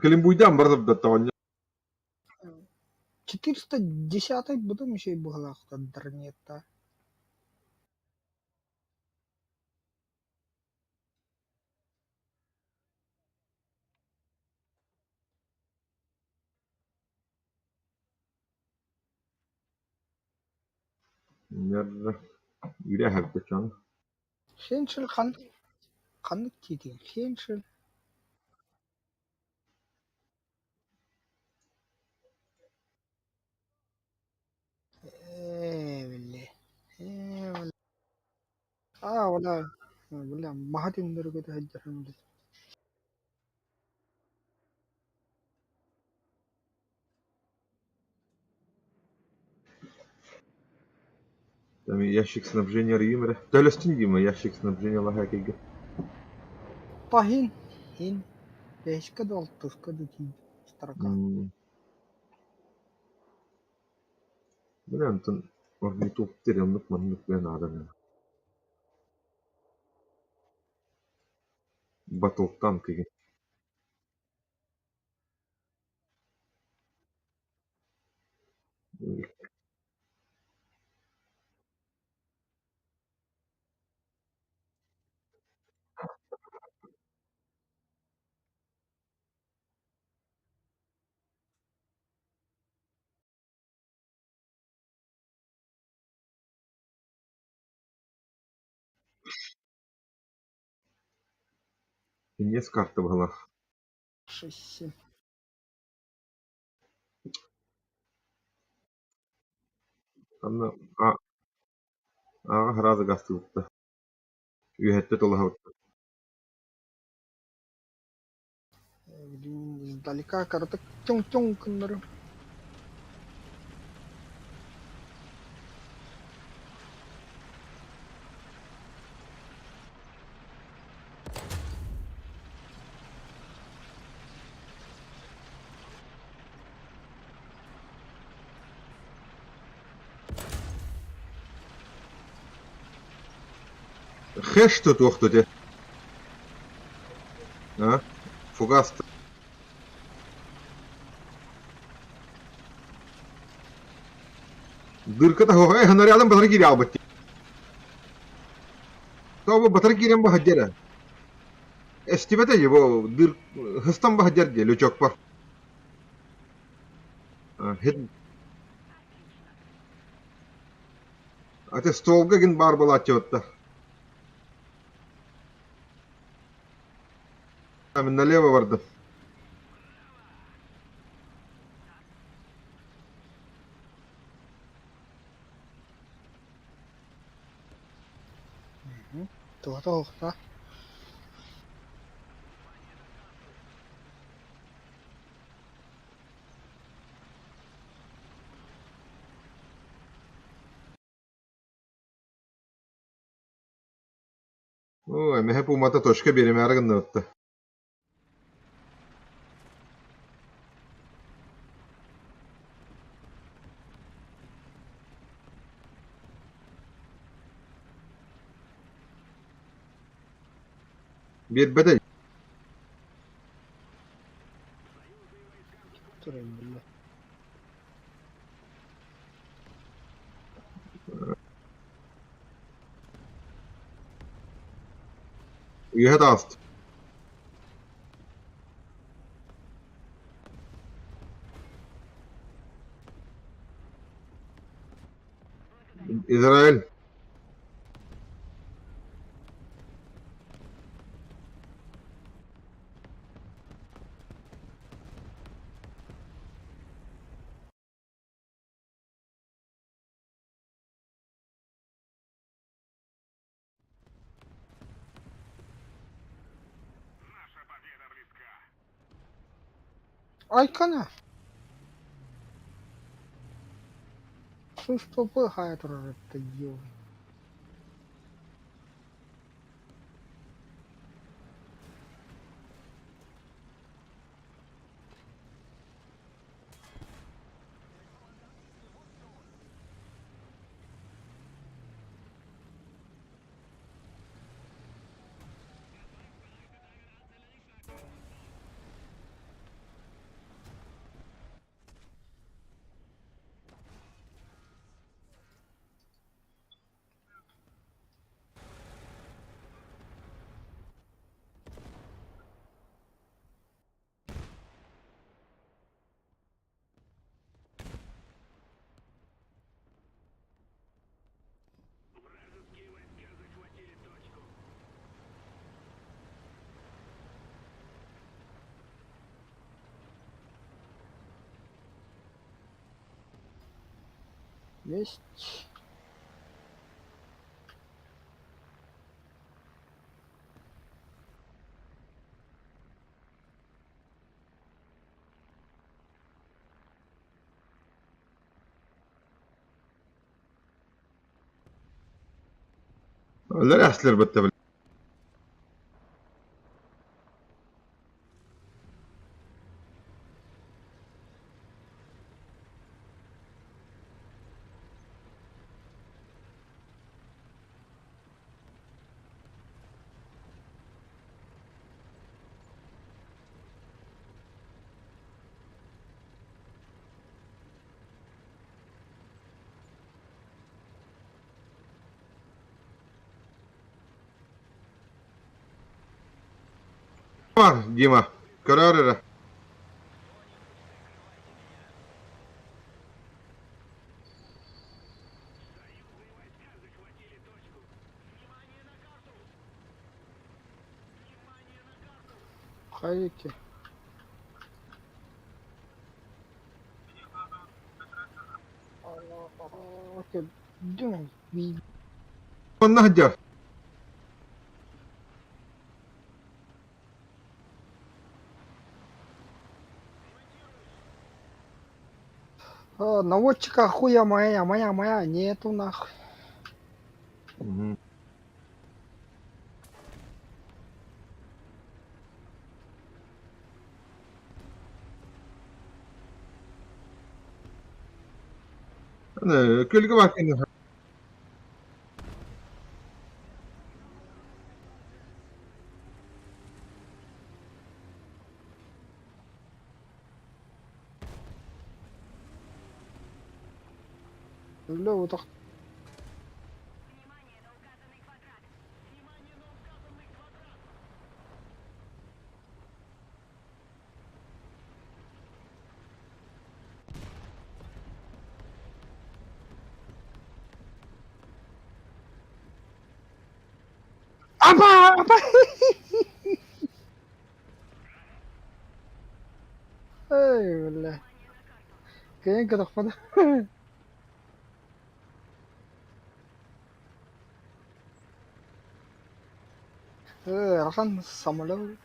Кэлин буйдаан барда 410-й потом еще и быһалаахтар Үрэһэрдэ Хеншель ханнык тиитий Хеншель Ээ били ээ аа бля бля маһа түҥнэри көтө сылдьар Там ящик снабжения арыйым эрэ. Төлөстүн Дима, ящик снабжения лаһа кэйгэ. Таһин һин бэһискэ да алтыска да тиийдим строка Бля, онтон орнитоптер оннук маннык бля наада Батл танк игин. Иннес карта была. 6-7. Анна ааҕа сразу гастыбытта. Үөһэттэ тулаһабытта. Блин, издалека кыратык чуҥ-чуҥ гыннарым. Хэш тутуох тутэ. А? Фугас Дырка таһуоҕа снарядын батары киирэ хаалбыт дии. Тоҕо батары киирэн баһаддьара. Эстибэтэ его дыр хыстан баһаддьар дии лючокпар. Аты столга гин баар буолааччыбытта. Налево бардым. Туһата оһохто. Ой, мэһэ пуумата точка биэримээри гынныбытта. Биэрбэтэ Туран Үөһэ таҕыста. Израиль Айкана. Сус топы хайа турар это ё. Есть. Өлөр эслэр бытта Дима, көрөөр эрэ. Хайыки. Онно сылдьар. Наводчика хуя моя, моя, моя, нету нахуй. Мгм. Күлгү бар кэннэ Үлэ утах Апа! Апа! Эй, бля. Кыайан көтөхпөтө. Ыарахан самолет.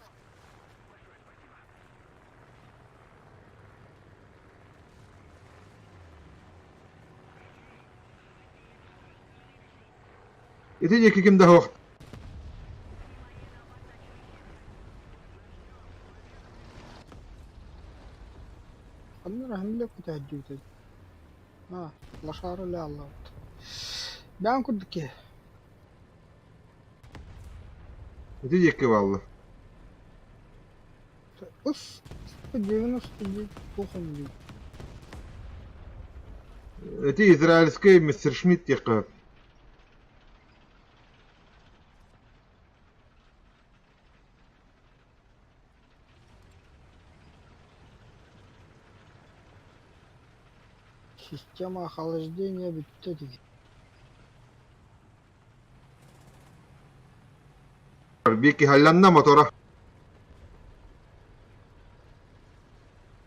Ити диэки ким да суох. Ханна эрэ ханна күтээддиибитий? Аа, лошара эле аллабыт. Бэйэм курдук киһи. Ити диэки бааллар. Ыс, 99 туох оннуй? Ити израильскай Мессершмитт диэххэ сөп. Система охлаждения бүттэ дии. Биир киһи мотора.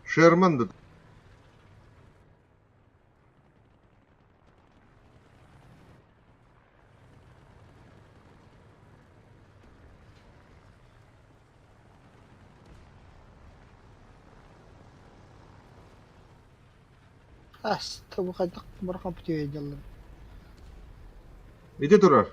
Шерман да Ас, бу хайдах барахан бүтүө Ити турар.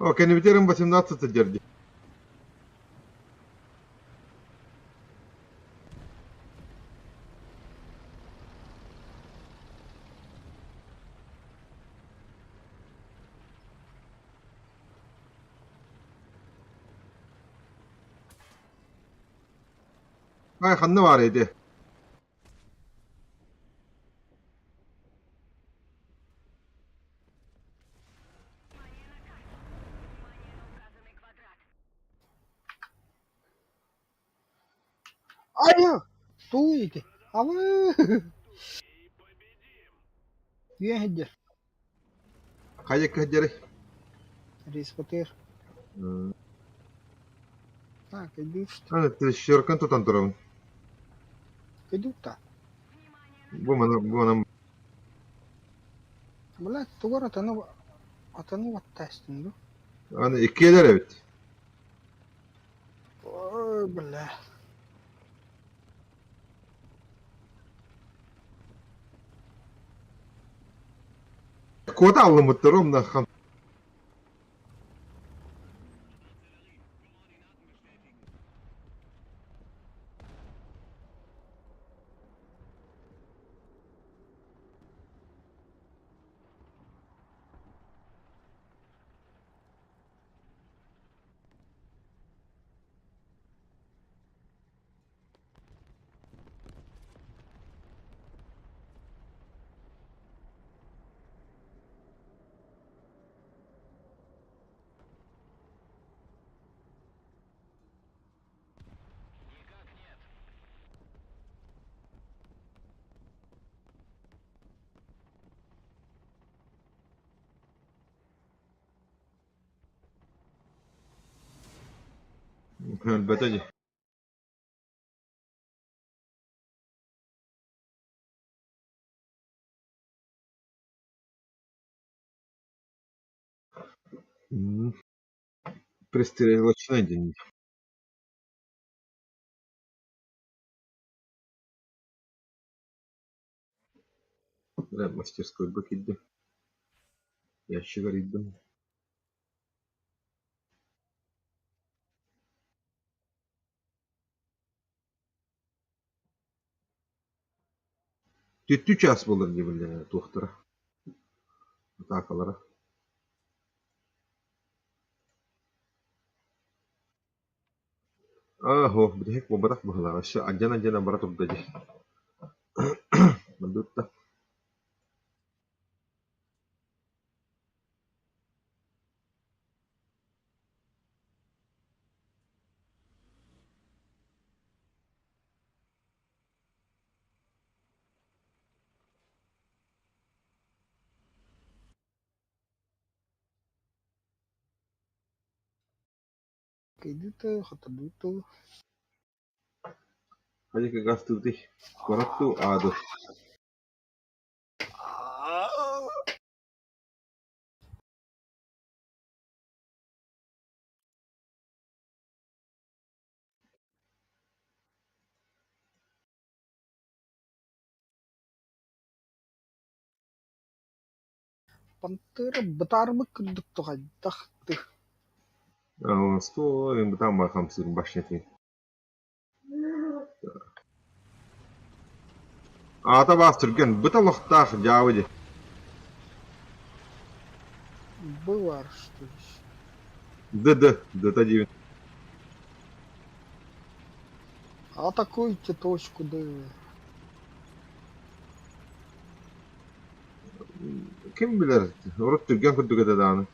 О, кэннибитигэр 18 сылдьар дии. Ай, ханна баар ити? Айа! Тууй ити. Абы! Үөн сылдьар. Хайа кыһдьарый? Респотер. Так, иду что? Аны тутан турабын. Иду та. Бу мана бу манан Блядь, тугар атаны атаны баттаастын ду. Аны иккиэлэр эбит. Ой, бля. Куота аллымыттар онно хан. Өлбөтө дии. Пристрелочный день. Мастерской бакидде. Ящик арыйдым. Түттүү чаас буолар дии биллэ туохтара атаакалара. Аа, бүтэһик буолбатах быһыылаах, өссө алдьана-алдьана бара турда дии. Мандыытта. Кыйдыты, хотодуйту. Хадика гастыытый, куораттуу аады. Пантера бытаарбыт курдук туһайдах ты. Стой, бытаан хамсыыр башнятын. Аата баас түргэн, быта олохтоох дьаабы дии. Бывар, что ли? Д-д, д-та диибин. Атакуйте точку Д. Ким билэр, урут түргэн курдук этэ даҕаны.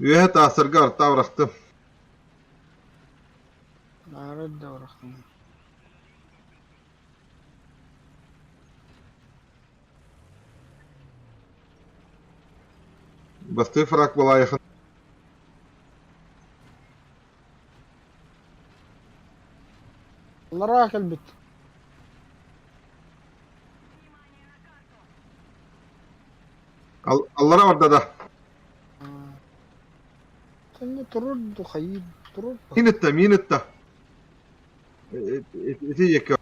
Үөһэ таастарга артаа бырахтым. Арыт да бырахтым. Бастыы фраг балаайахын Аллараа кэлбит. Аллара барда да. Тэннэ турur ду хайыы турur Мин ытта, мин ытта. Ити диэки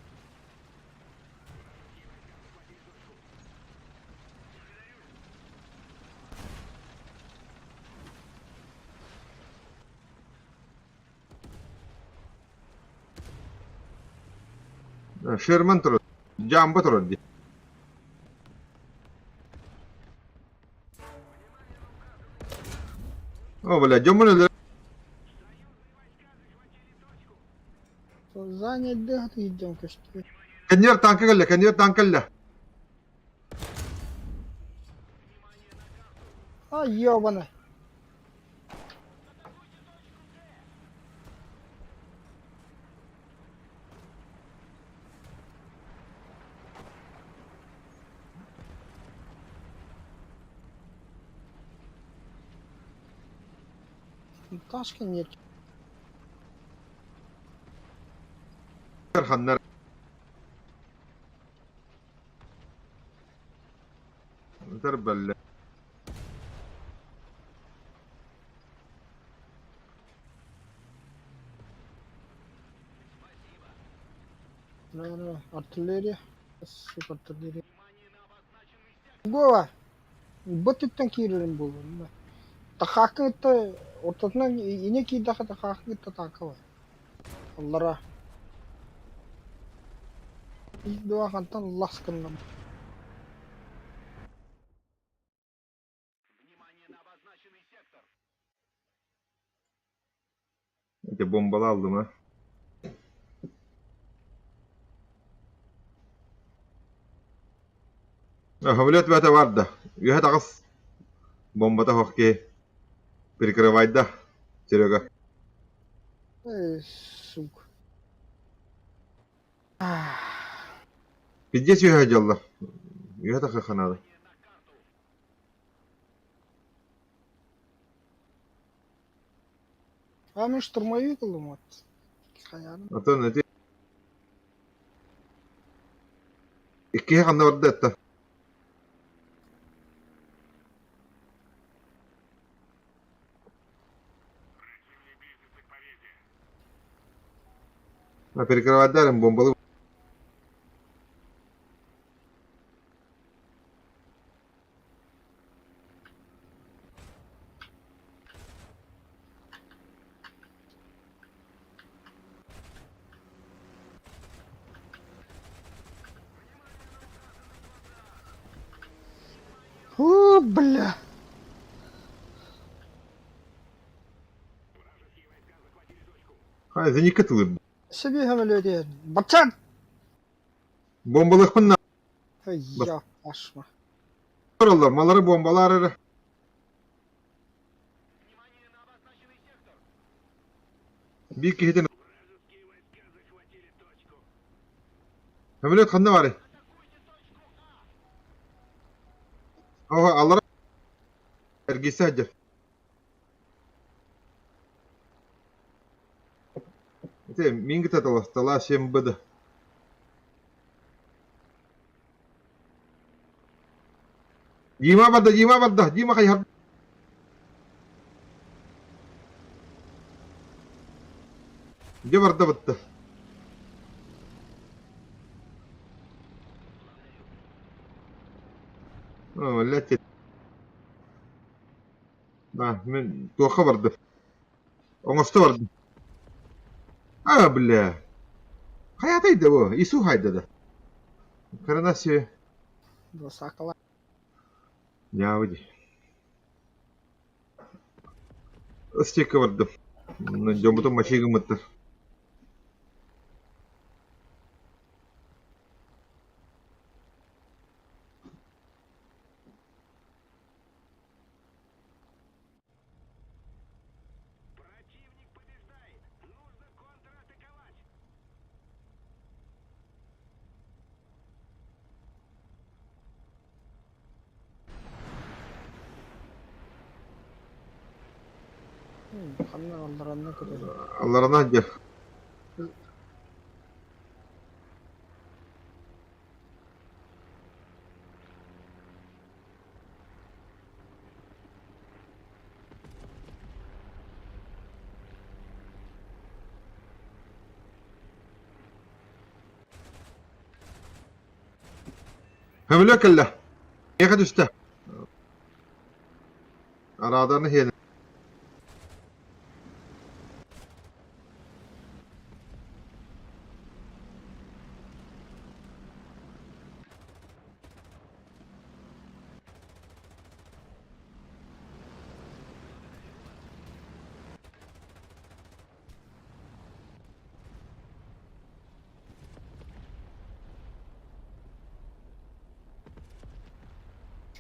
Шерман турар. Дьаамба турар дии. О, бля, дьоммун өлөр. Занять дыхат идем көстүү. Кэннигэр танка кэллэ, кэннигэр танка кэллэ. А, ёбаный. Ташка нет. Ханнар. Тарбалла. Наверное, артиллерия. Сука, артиллерия. Гова. Бытыттан киирэрим буолуо. Тахааккыҥытта ортотунан инэ киирдэххэ тахааккыҥытта таакалар. Аллара. Дуо хантан лас гынным. Эти бомбала алдым а. Самолет бэйэтэ барда. Үөһэ таҕыс. Бомбата суох киһи. Прикрывайда, Серега. Эй, сука. Пиздец үөһэ дьаллар. Үөһэ тахсыахха наада. А мен штурмовик ыллым вот. Хайаным. Оттон ити иккиһи ханна барда этта? А перекрывайдарым бомбалы. О, бля. Хай, зенитка тылыр. Себе самолете. Бачан! Бомбалыахпын Я пошла. наада. Малары бомбалар эрэ. Биир киһитин Самолет ханна баарый? Оҕо аллара эргийсэ сылдьар. Ити мин кытта таластала 7 БД. Дима барда, Дима барда, Дима хайыһар. Дьэ барда бытта. О, летит. А, мин туохха бардым? Оҥосто бардым. А, бля. Хайатай да бу? Ису хайда да. Хрена себе. Двосакала. Дьаабы дии. Ыстекке бардым. Дьоммутун мачый гыммыттар. Ханна алларанна көтөр. Алларынан дьэ. Көмөлө кэллэ. Миэхэ түстэ. Арааданы иһиэн.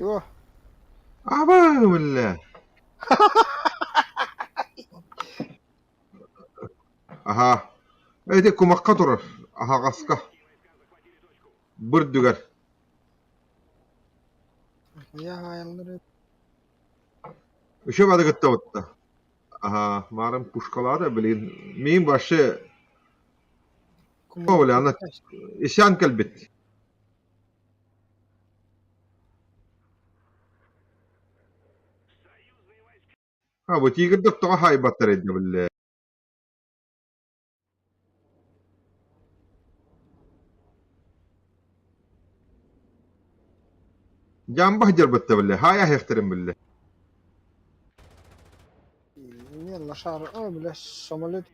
Чего? Аба, бля. Аһаа, ити кумахха турар, аһаҕаска, бырдыгар. Я хаайаллар Еще бады кытта Аһаа, маарым пушкалаата, блин. Миин вообще О, бля, ана исян кэлбит. А, бу тигрдэр тоҕо хаайбаттар эдэ, бля. Дьамбах дьарбытта биллэ, хаайа аһыахтарын биллэ. Не, лошара. Ой, бля, самолет.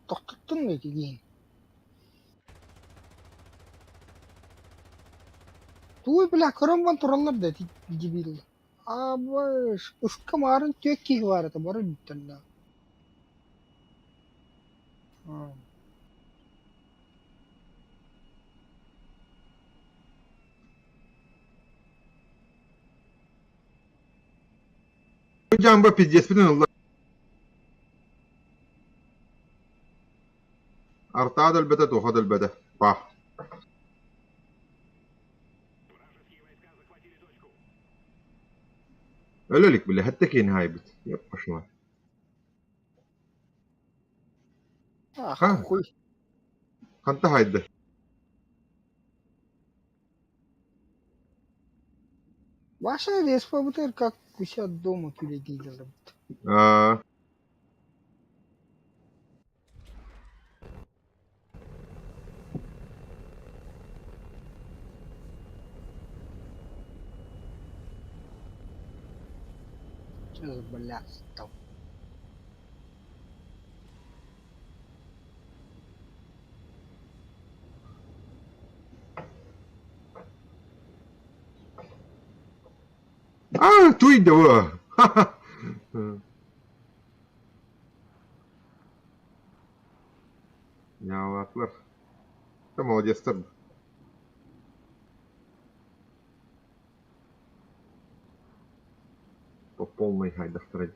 Тохтоттун итигиин. Туй, бля, көрөн баран тураллар да ити дебил. Абыш, ыска маарын түөрт киһи баар этэ, бары бүттэллэр. Бу дьаамба пиздеспитин ылла. Артаа да өлбөтө, туоха да өлбөтө. Пах. Өлө илик бile, хэттэ киһини хаайбыт. Йоп, пошла. Ах, Ха, хуй. ханта хаайды? Ваша СПБТР как у себя дома переделала. Аа, Что за блядство? аа, туй да Ха-ха. Ньаалаатылар. Та молодецтар. По полной хайдахтара дии.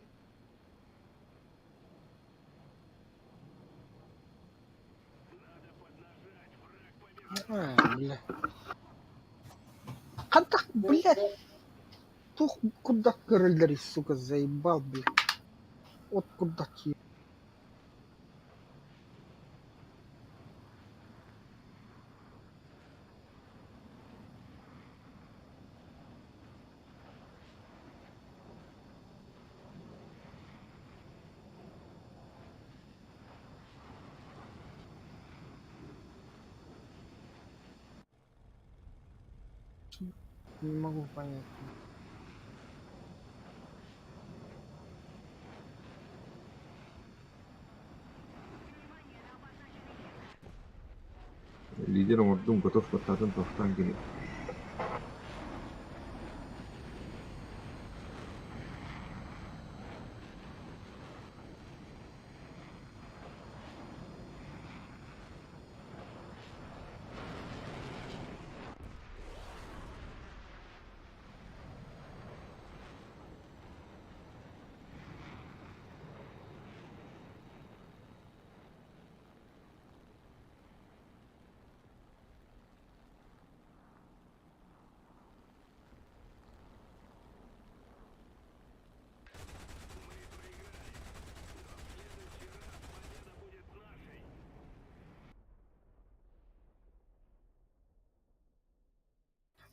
А, бля. Хантах, блядь, тух куда көрөллөр, сука, заебал, блядь. Вот куда Не могу понять. Лидер оҥордум готов баттаатын тохтоон кини.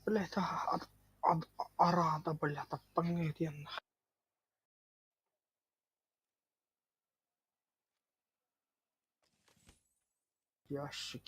Блядь, арада, блядь, аттаҥҥытыан. Ящик.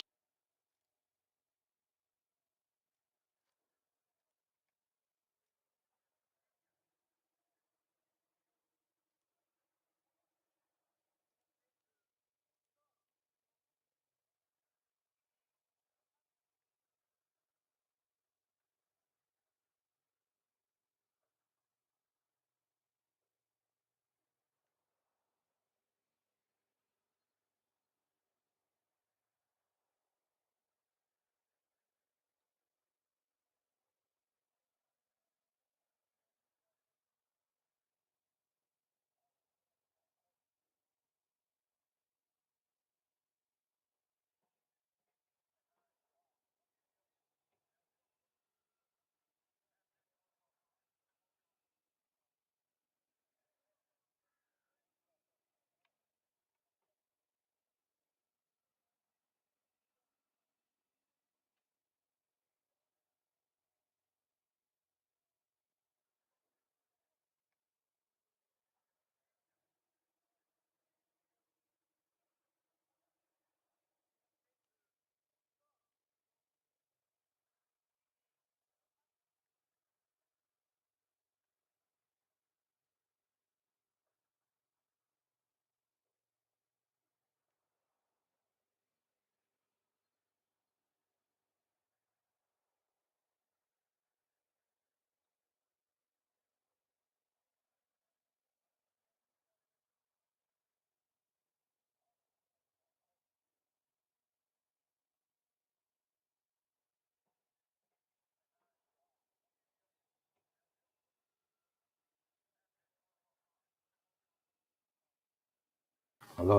Алло.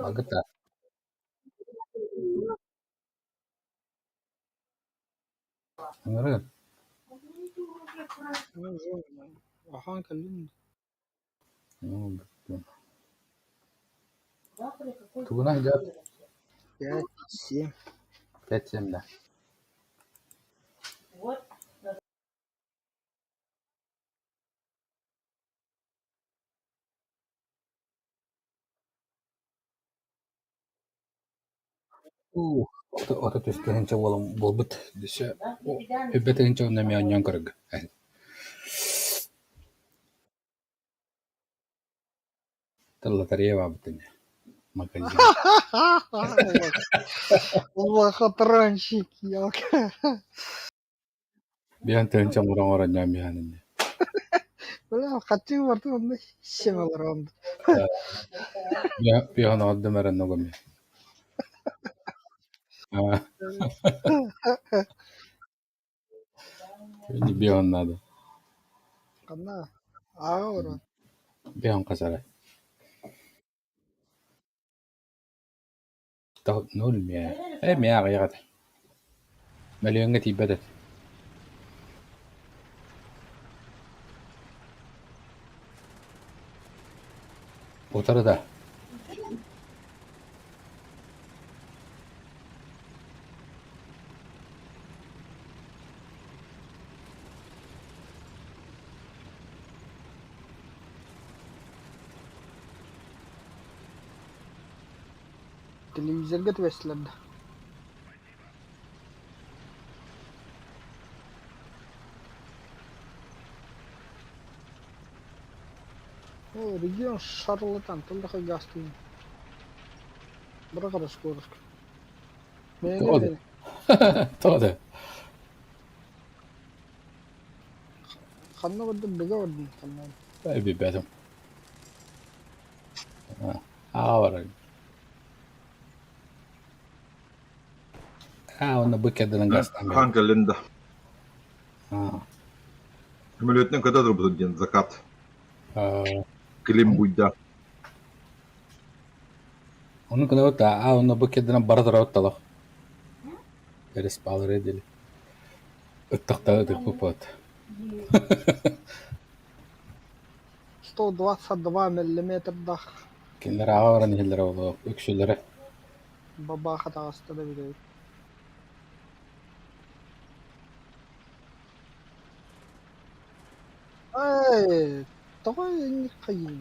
Агыта. Ыҥырыын. Ахан кэллин. Тугунан дьат? 5-7. 5-7 да. Уу, 33 тыһыынча буолан буолбут. Өссө 20 тыһыынча уонна эмиэ оонньоон көрөргө. Лотерея баабыт ини. Магазин. Лохотронщик, ёлка. Биэн тыһыынча оҥорон оонньоон биһэн ини. Бля, хаччы барты онно семалар онно. Биэһэн оҕордум эрэн огом. Биэһэн наада. Ханна ааҕа олорон. Биэһэн хасара. Ноль миэ. Э миэ аҕыйах этэ. Мөлүйүөҥҥэ тиийбэт этэ. Утары да. Телевизорга түбэстилэр да. О, регион шарлатан, только гастын. Быраҕар скорость. Тоҕо да? Мээнэ Тоҕо да? ханна бардым быга бардым ханна. Билбэтим. Ааҕа барар. Аа, уонна бу кэрдэнэн газтаан Хаан биэрэр. кэллин да. Аа. Самолетынан көтө турбутун диэн закат. Аа. Килим буйда. Ону гынабыт аа уонна бу кэрдэнэн бара турабыт талах. Переспалары дили. Ыттахтары ытыппыппыт. 122 миллиметрдах Кинилэр ааҕа баран иһэллэрэ буолуо, үксүлэрэ. бабааха таҕыста да билэбит. Эй, тоҕо инник хайыын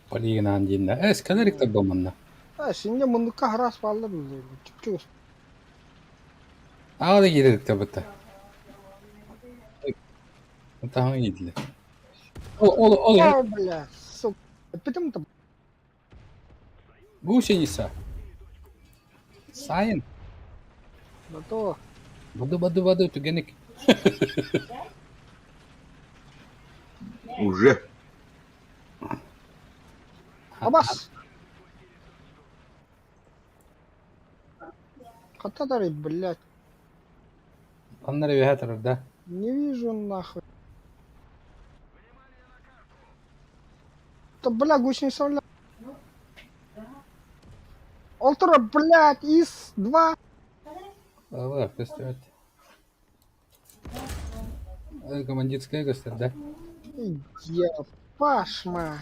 Полигонаан диэннэ. Э, сканерик манна. А, синня муннукка хараас бааллар чүпчүгүс. Аҕа да киирэрикте бытта. Таһын иитилэр. Ол ол ол О, бля, сука. Эппитим да гусеница. Сайын. Бато. Баду баду баду түгэник. Уже. Абас. Хатадарый, блядь. Аннары үөһэ турар да. Не вижу нахуй. Да, бля, гусеница, бля. Олтура, блядь, ИС-2. Аллах, көстүбэт. Командирская көстөр да. Епашма.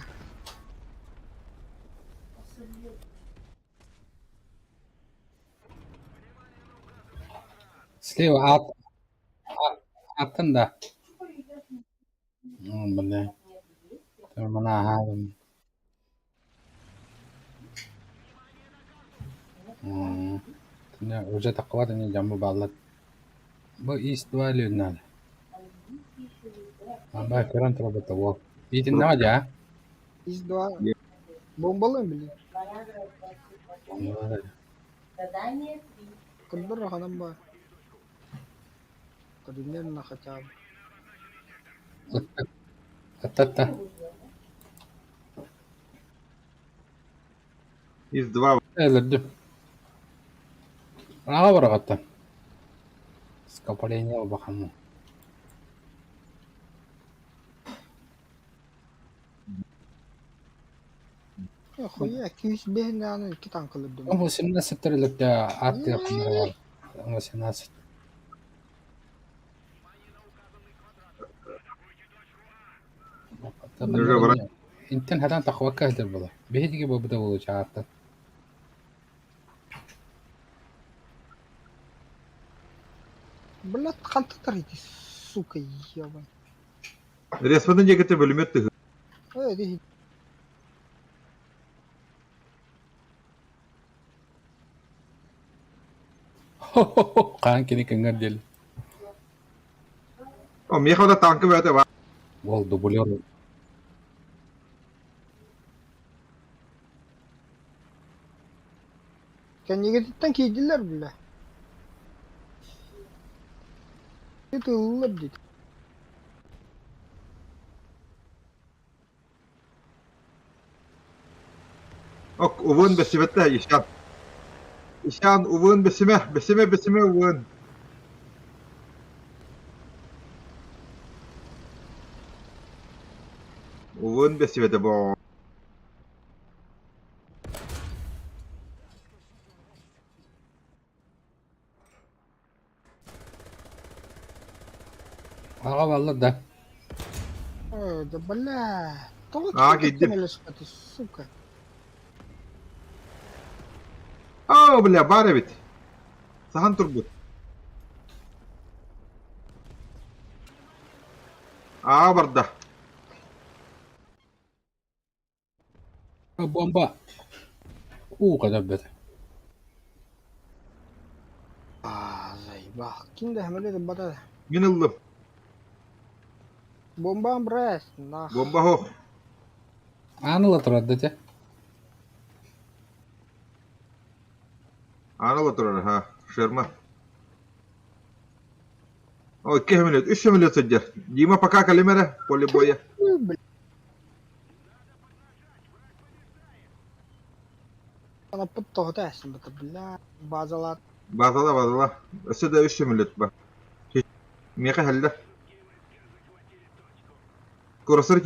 Слева ат аттан да. Бля. Мана Уже такого не жамбы баллат. Бу ИС-2 надо. Амба көрөн турабыт уол. Итиннэҕэ дьэ. ИС-2. Бомбалыым, блин. Кырдыр ханан ба. Примерно хотя бы. Аттатта. ИС-2 Өлөрдүм. Аҕа бараҕаттан. Скопление улахан. Хуя, күүс бэһинэҕинэн икки танкалырдым. 18 өлөрдө ааттыахтара 18. Интен хатан тахвакка сылдьар буолар. Биһиги буолбута буолуо чааттан. Блядь, хантатар ити, сука, ебан. Респатын диэкитэ бөлүмөт тыһы. Э, Хаан кини кыҥар диэли. О, миэхэ да танка бөтө бар. Уол дублер. Кэннигититтэн киирдилэр бile. Тыыллар диит. Ок, уһун бэсибэтэ Ишан. Ишан уһун бэсимэ, бэсимэ, бэсимэ уһун. Уһун бэсибэтэ боо. Аҕа баллар да. Э, да бля. Тоҕо Аа, киһи киирдим. көмөлөспөтүй, сука. Оо, бля, баар эбит. Саһан турбут. Аа барда. Бомба. Уу кадаббет. Аа, заебал. Ким да хэмэлэ бата. Мин ыллым. Бомба брать, нах. Бомба хоох. Аныла турар да те. Аныла турар, ха. Шерма. О, 2 минут, 3 минут сылдьар. Дима пока калимера, поле боя. Бля. Анаппыт тоҕото эстибитэ, бля. Базалаат. Базала, базала. Өссө да 3 минут бар. Миэхэ хеллэ. Курасыр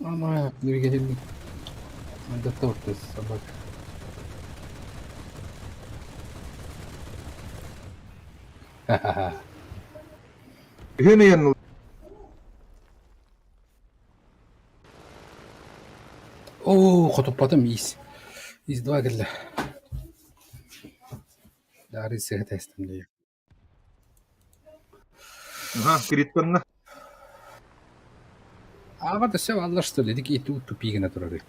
Ама двигатель готов, то есть собака. Ха-ха-ха. Үһүн ыйан Оо, хотуппатым иис. Иис два кэллэ. Дары сыһа тэстим дии. Аха, кириттанна. Ааҕа да сөп аллар что ли, ити ити тупик гына турарый.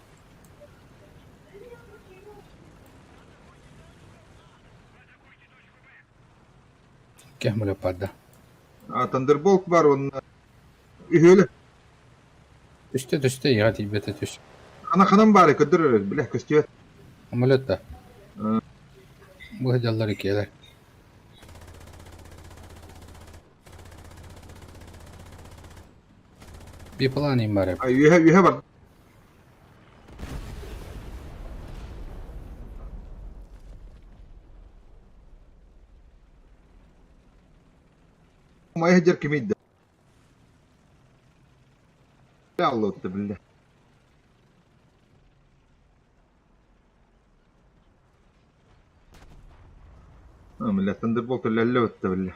Кэм барда. Тандерболт бар онна үһүөлэ. Түстэ түстэ иҕа тиийбэтэ түс. Хана ханан баары көрдөрөр билэ көстүө. Самолет да. Бу сылдьаллар иккиэлэр. Биплан бар эбит. Үөһэ үөһэ бар. Май сылдьар кимий да? Аллотта биллэ. Биллэ Thunderbolt үлэллэ биллэ.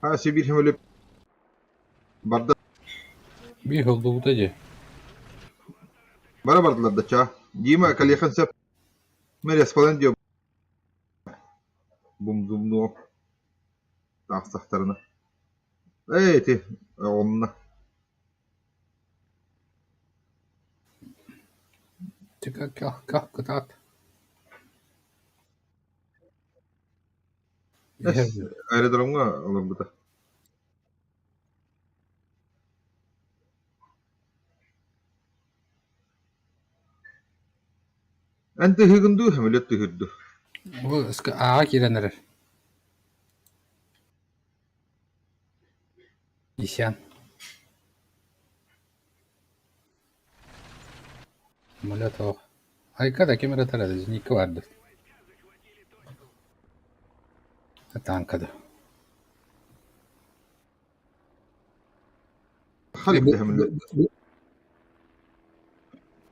А Сибирь өлүп барда. Биир холдубута дии. Бара бардылар да чаа. Дима калихан сөп. Мэрия спалан дио бумдумнуо таахсахтарына. Эй, ити онно. Ках кытаат. Аэродромҥа олорбута. Эн тыһыгын дуу, сөмөлүөт тыһыыр дуу? Бу ааҕа киирэн эрэр. Исян. Самолет суох. Айка да ким эрэ зенитка баар дуу? Танка да. Хали бile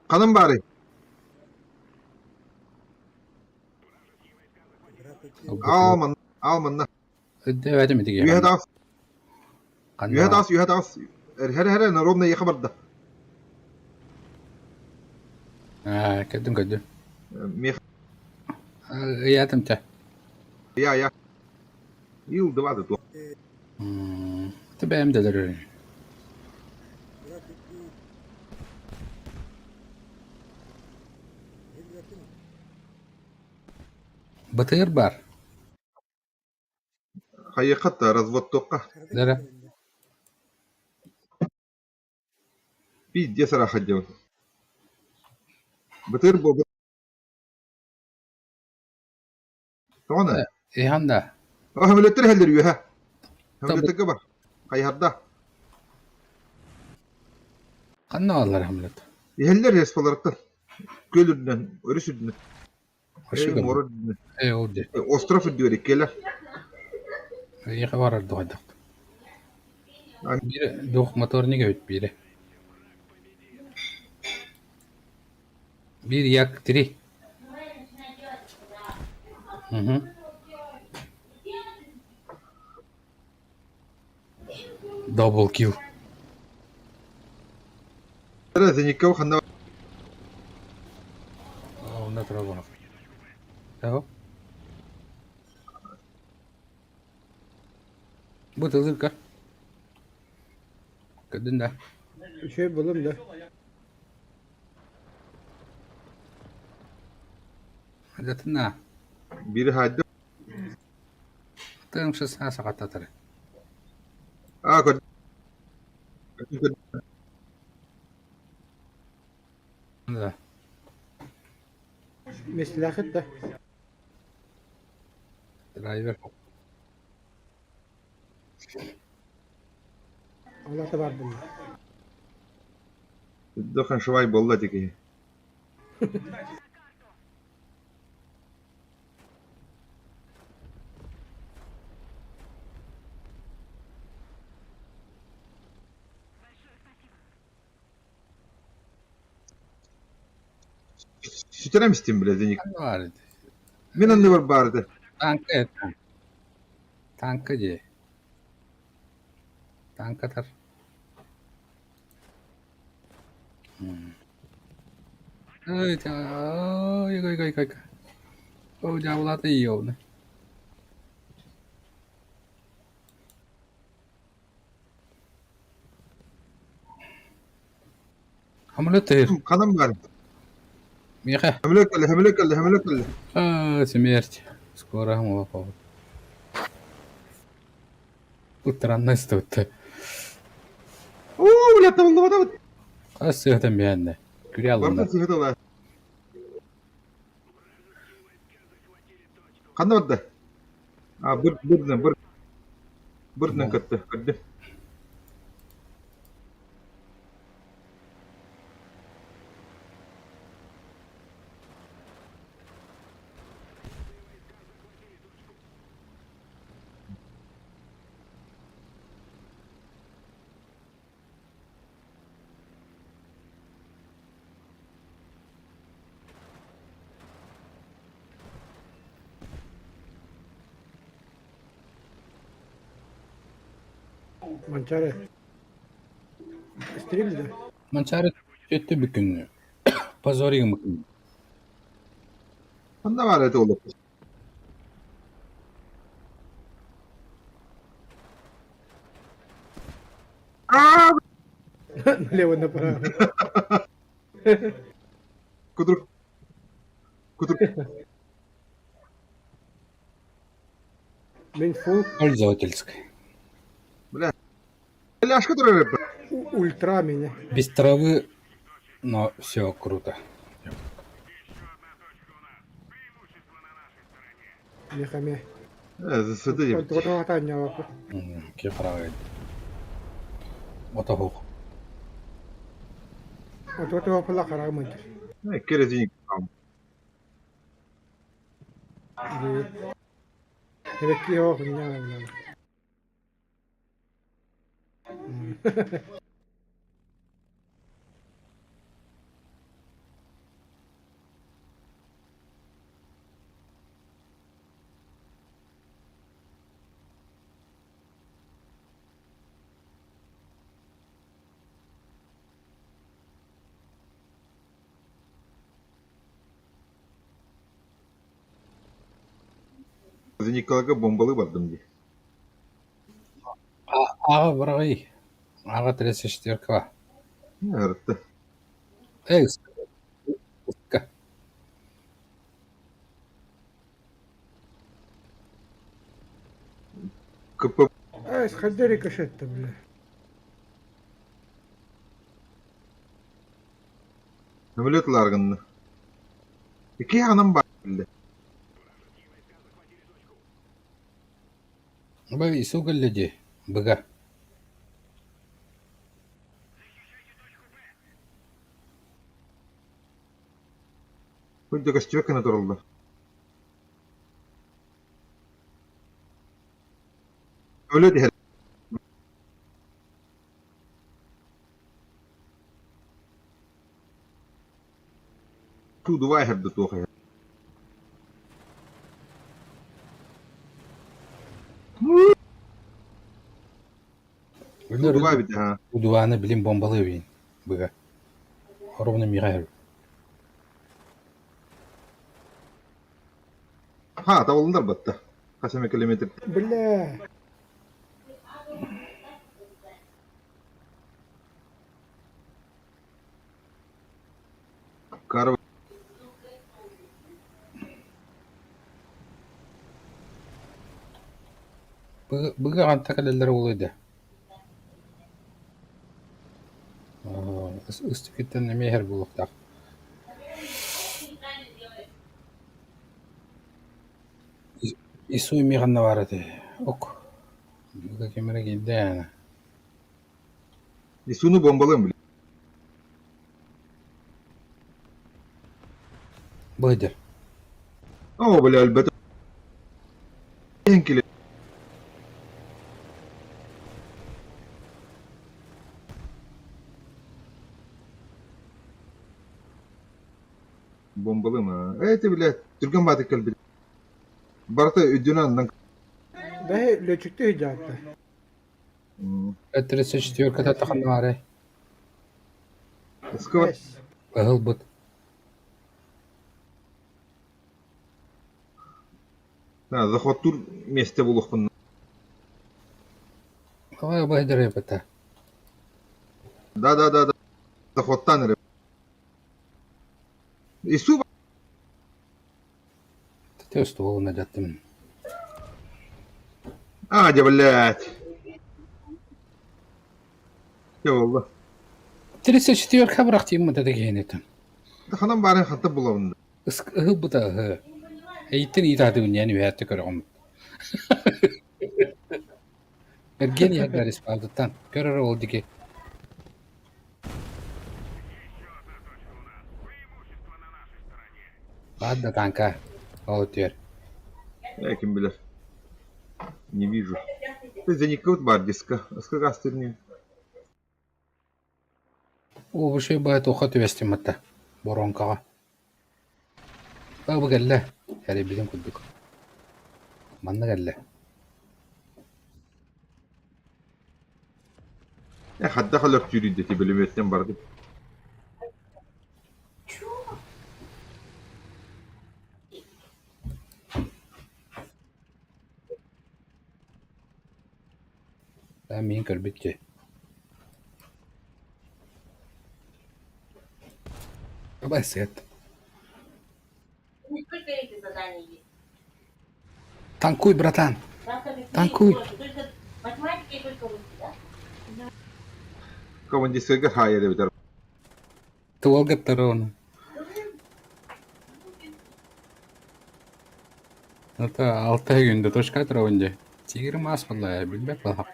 Ханан баарый? Аал манна, аал манна. Өйдөөбөтүм ити Үөһэ таҕыс, үөһэ таҕыс, үөһэ таҕыс. Эрэ эрэ ровно эйиэхэ барда. Аа, көрдүм, көрдүм. Миэхэ Ыйаатым чэ. Я, я. Ил два да туох. Ты бэйэм да өлөрөрүн. Бытыыр бар. Хайыахха разводтуохха. Дара. Пиздец ыраахха дьон. Бытыр буолбут. Тоҕо Иһэн да. Хөмөлөттөр иһэллэр үөһэ. Хөмөлөттөргө бар. Хайыһарда. Ханна бааллар хөмөлөт? Иһэллэр респаларыттан. Күөл үрдүнэн, өрүс үрдүнэн. Муора үрдүнэн. Ээ, ол дии. Остров үрдүгэр иккиэлэр. Эйиэхэ барар дуо хайдах? Биирэ дуох моторник эбит биирэ. Биир Як-3. Угу. Double kill. Зеников ханна Онно турар Того. Бу тылырка. Көрдүн да. Үчүгэй булум да. Адатына. Бири хаайда. Тыым саа саҕаттатар. Аа көр. Да. Миэстэлээххит да? Драйвер. Ол ата баар буолла. Дохын швай буолла ити киһи. Сүтэрэн истим бile Зеник. Баар ити. Мин анныбар баар этэ. Танка это. Танка дии. Танкатар. Ой, ой, ой, ой, ой, дьаабылаата ийэ Самолет тыыр. Ханан баар? Миэхэ. Хөмөлөт кэллэ, хөмөлөт кэллэ, хөмөлөт кэллэ. А, смерть. Скоро молоко. Утран стоит. Оо, бля, табыллыбата. Хас сыһытан биһэннэ. Күрэ алынна. Бартын сыһытала. Ханна барда? А, быр, бырдынан, быр. Бырдынан көттө, көрдүм. Манчаары. Стрим да? Манчаары өттө бүкүн. Позоригым бүкүн. Ханна баар этэ ол? Аа, Налево направо. кутурук. Кутурук. Мин фул Пользовательской. Бля. Ляшка турар ультра меня. Без травы, но все круто. Мехаме. Сыды деп. Онтугата Ки правый. Ото хух. Онтугата хараҕым мынтыр. Икки Эбэкки оох инньэ Николайга бомбалыы бардым дии. Аҕа быраҕый, аҕа тридцать Ыһырытты. Эй, ска. КП Ай, сходи рикошет-то, бля. Самолет ылаар гынна. Икки аҕынан баар биллэ. Бай, ису кэллэ дии, быга. Кырдьык көстүбэт гына тураллар. Самолет иһэр. Туудубай иһэр да туох иһэр. Туудубай эбит аа. Удувааны билим бомбалыы эбиин, быга. Хоробуна миэхэ иһэр. Ха, табылындар батта. Хас эмэ километр. Бля. Кар Быга ханта кэлэллэр уолуй да? Ыстыкыттан эмиэ иһэр буолуохтаах. Исуй эмиэ ханна баар этэй? Ок, быга ким эрэ киирдэ ээ. Исуну бомбалыам били. Быдыр. Оо, бля, өлбөтө. Кили. Бомбалыам аа. Эти, бля, түргэн баатык кэлбит. Барыта үрдүнэн аннан. Бэһи лүөччүктүү сылдьаатта. 34 таханна баарай. Ыскыба Эс. Ыһылбыт. Заходтуур миэстэ булуохпун. Давай быһдыр эбэтэ. Да, да, да, да. Заходтаан эрэ. Ису Ты ствол надяттым. А, дьэ, блядь. Дьэ буолла. 34 бырахтыым да дэгиэнэтин. Ханан баарын ханта булабын. Ыһылбыта ыһы. Эйиттен иитаатыбын диэн үһээттэ көрөҕүм. Эргиэн иһэрдэр испаалтыттан көрөр ол диги. Баар да танка ол өтүөр. Э, ким билэр. Не вижу. Ты заникают бар диска. Ыскык астырни. Уобушай баай туохха түбэстим атта боруоҥкаҕа. Бу кэллэ, эрийбитим курдук. Манна кэллэ. Э, хадда халөр түүрүйдэ бөлүмүөттэн бардым. Ээ, миигин көрбүт дии. Давай свет. Не только эти задания есть. Танкуй, братан! Танкуй! Только математика и только русский, да? Командирскайга хаайар эбитэр. Туолгаттар оны. Это алта күндө точка турабын дии. Тигр маас буолла билбэт балах.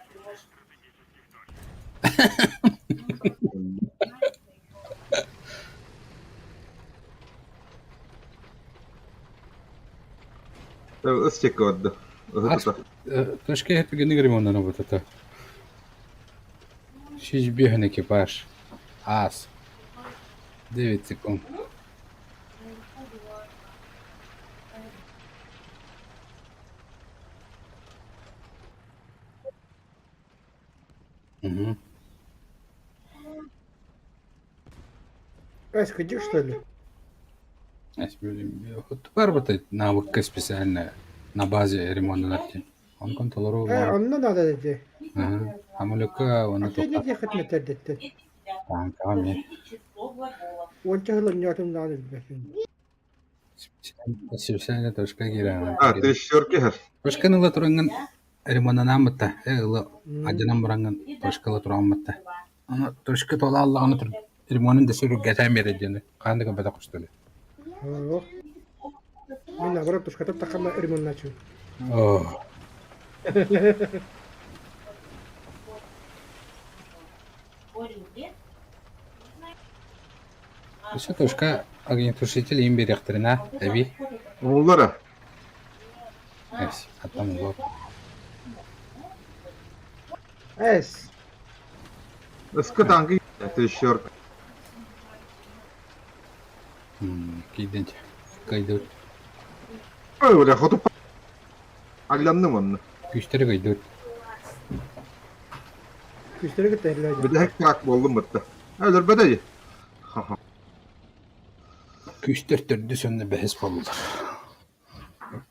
Ыс чекка барда. Ас точка иһит ремонтана бутата. Шиш бехан экипаж. Ас. 9 секунд. Угу. Ась, ходи, что ли? Барбыта навыкка специально на базе ремонтанар диэн. Онтон толору Э, онно надо дии. Амулюка уонна А ты не ехать на тердеттен. Таанкаҕа эмиэ Уонча сыл онньоотум даҕаны билбэппин. Специально точка киирэн. А, трещерки иһэр. Точканы ыла тураҥҥын ремонтанааммытта. Э, ыла адьанан бараҥҥын точка ыла турааммытта. Аны точка туолааллаҕына ремонун да сүрүргэтэн биэрэр диэн хаан да көрбөтөх көстөлө. Оо. Мин наоборот тушкатап таххама ремонтначу. Оо. Өссө точка огнетушитель иин биэриэхтэринэ эбии. Умуллара. Эс, аттан улуор. Эс. Ыска танки трещерка. Киирдин кыайдыбыт. Ой, бля, хоту Алланным онно. Күүстэри кыайдыбыт. Күүстэри кытта иһиллээ. Бүтэһик трак буоллум бытта. Өлөрбөтө дии. Күүстэр төрдүс уонна бэһис буоллулар.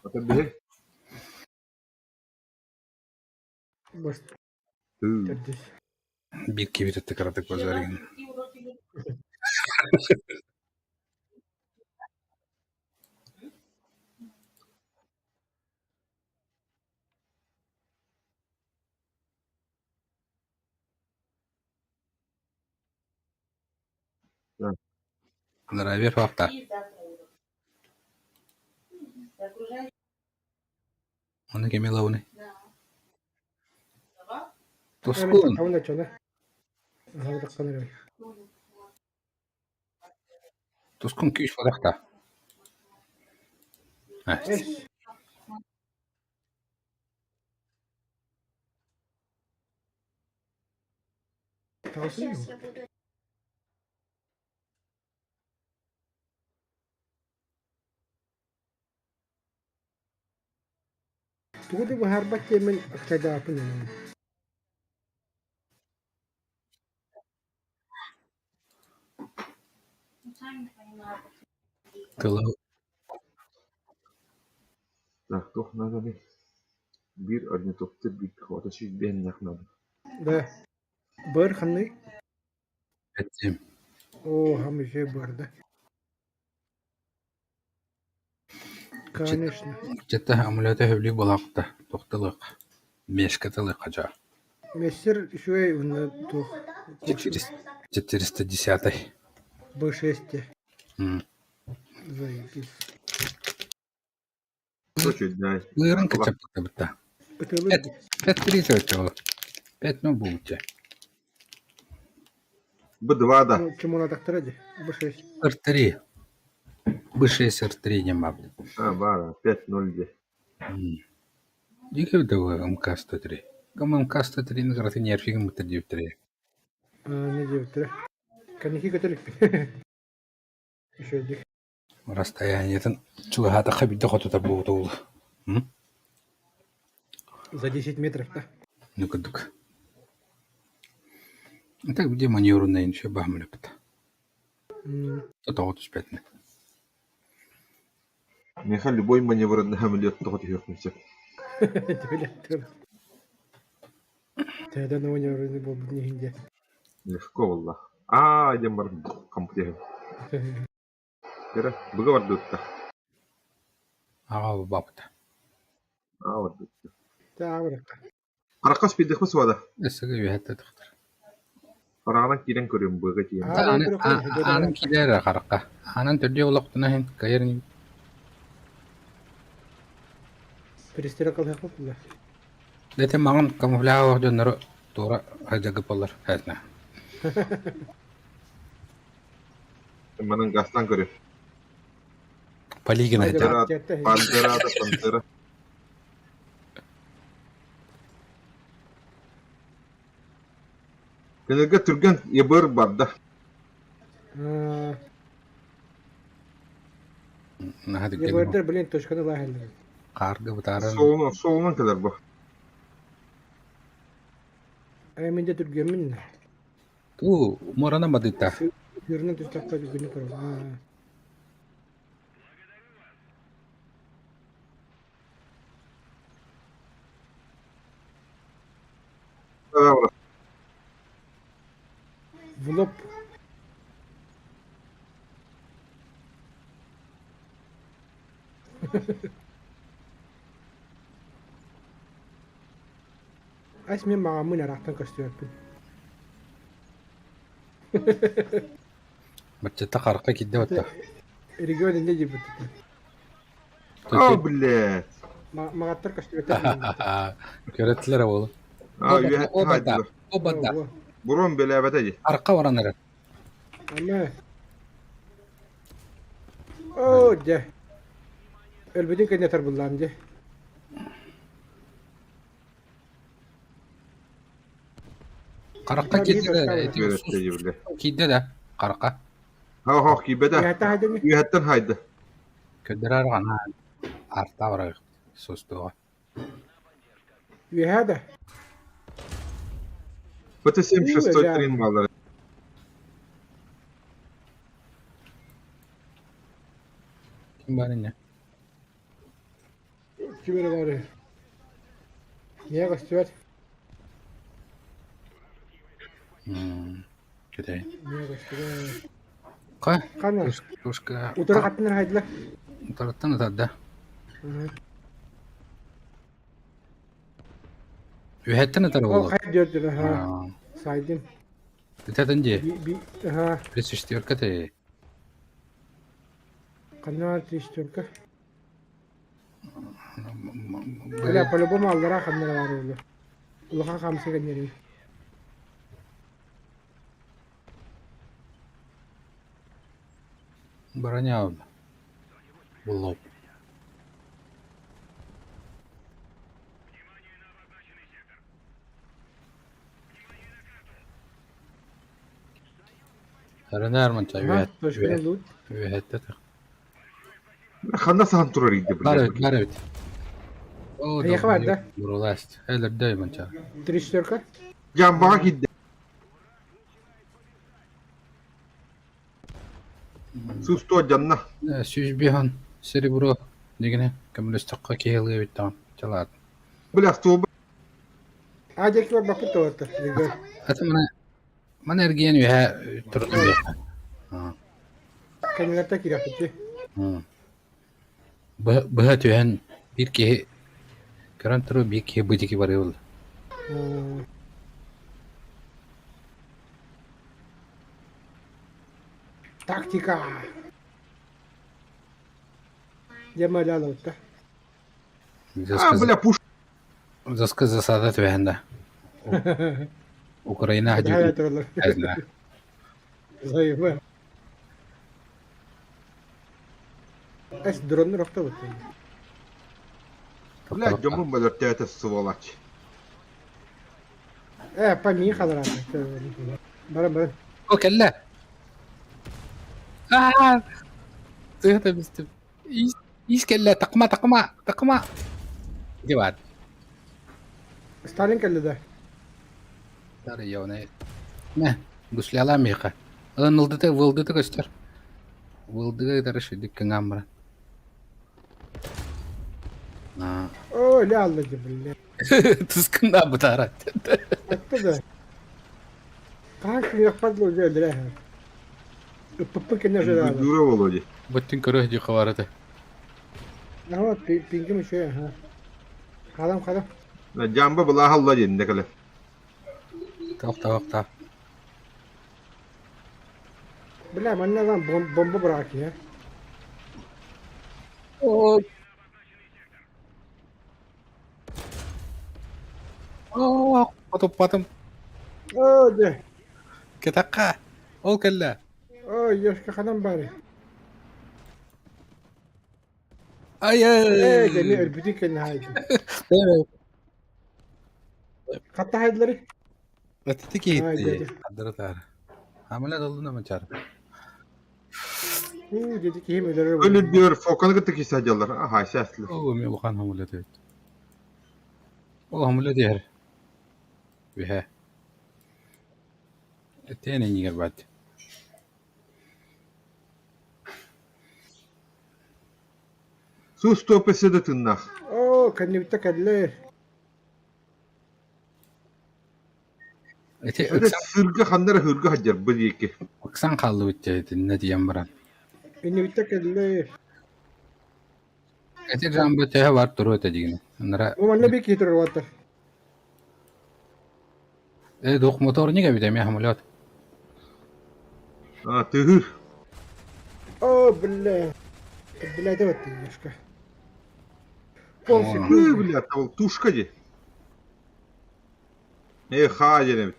Ата биһи. Бас төрдүс. Биир киһи кыратык базарыгын. Драйвер авто. Оны кеми лауны? Тускун. Тускун күүс бодохта. Тугу да быһаарбат диэммин ыксайдаабаппын ини. Тыла Так, туох нааданы биир орнитоптер биир пехота сүүрбэһиннээх наада. Да. Быр ханный? Этим. О, хам еще быр, да. Конечно. Чetta амулета хөблүү буолаахта тохталык мешкатылык хажа. Мессер үчүгэй уонна туох 410. Б6. Заебись. Очень Лырын качаптыбыта. 5-3 өтө. 5 ну бууча. Б2 да. Чему надо тахтара Б6. Р3. Б6 Р3 не мабли. А, бара, 5-0 де. Дикий МК-103. Кам МК-103 награды нерфигин быта диптри. А, не диптри. Каники көтөлүк. Еще дик. Расстояниетын чугаһаата хабидда хотута буутул. За 10 метров, да? Ну кудук. Так где маневренная еще бахмалепта. Тоҕо түспэтинэ. Миэхэ любой маневренный самолет тоҕо түһүөхпүн сөп. Тэдэн маневренный буолбут иһин дии. Легко буолла. Аа диэн баран компьютер. Кэрэ, быга бардыбытта. Аҕа бапта. Аа бардыбытта. Таабырыкка. Харахха спидехпэ суода. Өссө үөһэттэ тахтар. Хараҕынан киирэн көрүөм быга тиийэн. Аанын киирэр харахха. Аанын төрдүө олохтуна иһин кайыр Перестрелка кылыахпыт Дэтэ маҥан камуфляж дьоннору туора сылдьаргыппаллар этинэ. Манан газтаан көрүө. Полигон Пантера, пантера да пантера. Кинилэргэ түргэн ебыр барда. Наһаа түргэн. Ебырдар, блин, точканы лаһаллар. Хаарга бытааран. Суолунан, суолунан кэлэр бу. Ай, мин де түргэммин. Туу, муоранан бадыта. Сүүрүнэн түстэххэ түргэнник көрөбүн. В лоб. Ас мин маҕаммын ыраахтан көстүбэппин. Баччата харахха киирдэ батта. Регион инньэ диэбит. О, блядь. Маҕаттар көстүбэттэр. Көрөттүлэр ол. А, үөһэттэн хаайдылар. Обада. Бурун бэлээбэтэ дии. Арка баран эрэр. Ама. Оо, дьэ. Өлбүтүн кэннэ тарбыллаам дьэ. Харахха киирдэ да, ити киирдэ да, харахха. Хоох киирбэтэ. Үөһэттэн хаайда. Көрдөрөр ана арта барар сустуоҕа. Үөһээ да? ПТ-7 шестой трин бааллар. Ким бар инне? Ким эрэ баар үһү. Ийэ көстүбэт. Кэтэй. Ийэ көстүбэт. Ха? Ханна? Тушка. Утары хаттынар хайдылар. Утарыттан ытарда. Үһэттэн ытар Ол буолуо. хайа диөрдүр аха. Сайдым. Ытатын дии. Би би аха. Тридцать ты. Ханна тридцать Бля, по-любому аллара ханна баар буолуо. Улахан хаамсыга кэннэрин. Броня в лоб. Ренар манча Ага, точка лут. үөһэттэ Ханна саһан турар иди Бар эбит, бар эбит. О, Эйиэхэ бар да? Буруласт. Элэрдэй манча. Тридцать Жамбаҕа киирдэ. Сустуо дьанна. Сүүс биһан серебро дигине көмөлөстөххө киһи ылыа эбит даҕаны чалаат. Бля, столба А диэки барбаппыт тоҕо Аты мана мана эргийэн үөһэ турдум диэххэ. Кэннилэртэн киирэхпит Быһа түһэн биир киһи көрөн туруу биир киһи бу диэки барыы буолла. Тактика. Дьэ малялабыта. А, бля, пуш. Заска засада түһэн да. Украина тураллар. Займа. Эс дроннар охтобут. Бля, дьоммун бөлөртөөтө сволочь. Э, па мии халараата. Баран баран. О, кэллэ. Аа! Тыата бистим. Ис ис кэллэ, такма, такма, такма. Диват. Сталин кэллэ да. Тарыйоне. Мэ, гусляла миэхэ. Ылан ылдыта, вылдыта көстөр. Вылдыга ытары шүдүк кыҥаан баран. О, ля алла бля. Тускунаа бытаарат. Атта да. Хаһан күнүөхпэр дылы өлөрө Ыппыппын кэннэ уже Дура Володя. Быттын көрө дии хабарата. Ага, пингим еще, ага. Халам, халам. Жамба былааһалла диэн кэлэ. Тоқта, тоқта. Бля, манна вам бомба браки, а. О, О, потуппатым. Оо, дьэ. Кэтэххэ. Ол кэллэ. Оо, Ёшка ханан баарый? Ай Ээ, ай. дьэ, эмиэ өлбүтүн кэннэ хаайдым. Хатта хаайдыларый? Ити Ай, киһиттии дядя. хардары-таары. Хамыла доллуна мачаар. Уу, дядя киһим өлөрөр Өлөр буолла. диyor, Фоканы кытта кисе садьаллар. Аха, сәсле. Оо, эмиэ улахан хамыла эбит. Ол хамыла диэр. Үһэ. Этиэн иннигэр баат. Сус топесе да тыннах. Оо, кэннибиттэ кэллэ. Ити Это ыксан сырга ханнара хырга хаджар бу диэки. ыксан хааллыбыт дьэ итиннэ тиийэн баран. Иннибиттэ кэллэ. Ити жамба төһө бар туруо этэ дигин. Анара Бу манна бик киһи турар уоттар. э двухмоторник эбит эмиэ самолет. А, тыһыр. О, бля. Бля, давай ты немножко. Хы, Полсекунды. бля, ол тушка ди. Э, ха диэн эбит.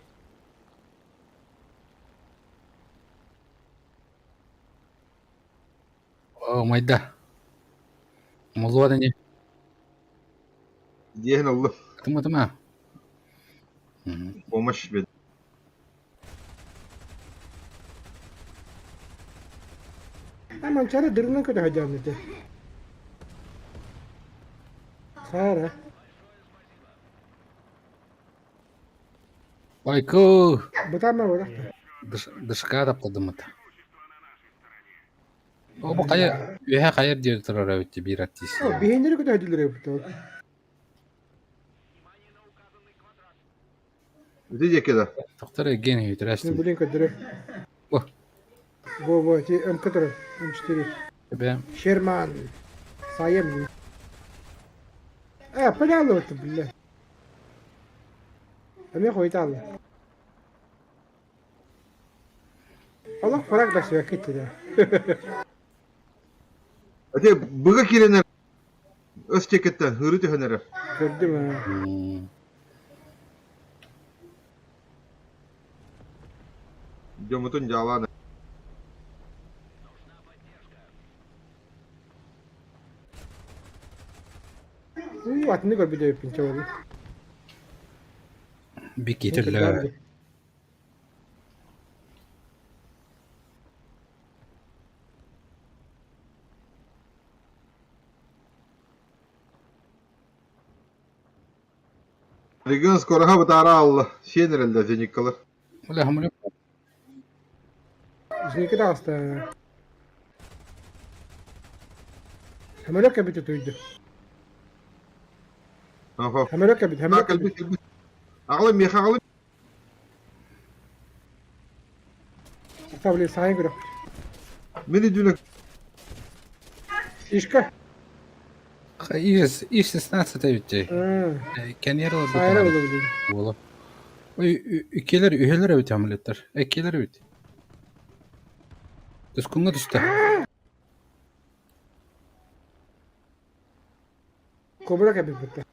О, майда. Молуо ини. Диэн оллу. Тыма тыма. Помощь бед. А манчары дырынан көтө сылдьан этэ. Саара. Байку. Бытаама буолар. Дышка таптадымыт. О, бу хайа үөһэ хайар диэри турар эбит биир артист. О, биһиэннэри көтө сылдьаллар эбит ол. Ити диэки да. Доктор Евгений Мин Витрястин. билин көрдөрө. Бу. Во, во, ити МК турар. М4. Тебе Шерман. Саем. Э, пожалуйста, бля. Эмиэ хойутаалла. Олох фраг да сүөккүт да. Ити быга киирэн өс диэкиттэн хыры түһэн эрэр. Көрдүм аа. Дьоммутун дьаалаан Уу, атыны көрбүт эбиппин чэ буолла. Бикитерлер. Регион скороха бытаара алла. Сиэн эрэллэр зениккалар. Бля, хамлю. Зеники таҕыста. Самолет кэлбит утуйду. Аха. Самолет кэлбит, самолет Кэлбит, кэлбит. кэлбит. Аҕалым, миэхэ аҕалым. Савли сайын көрөх. Мин үдүнэ Ишка. Иш 16 эбит. Кэнер Сайра болду. Буола. Ой, иккилер үһэлэр эбит амлеттар. Эккилер эбит. Түскүҥҥэ түстэ. Кобра кэлбит бутта.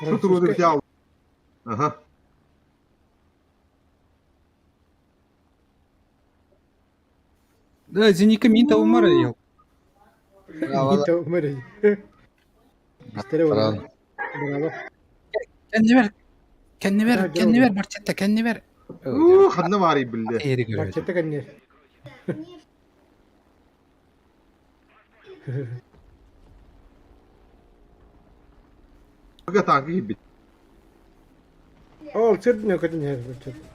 Сутуруону бити аал. Аха. Да, зеника мин табымар ел. Умар. Истере болду. Браво. Кэннибэр. Кэннибэр, кэннибэр барчатта, кэннибэр. Уу, ханна баарый биллэ. Эри көрөбүт. Барчатта кэннер. Быга танка киирбит. Ол сирдин өкөтүн иһэр барчатта.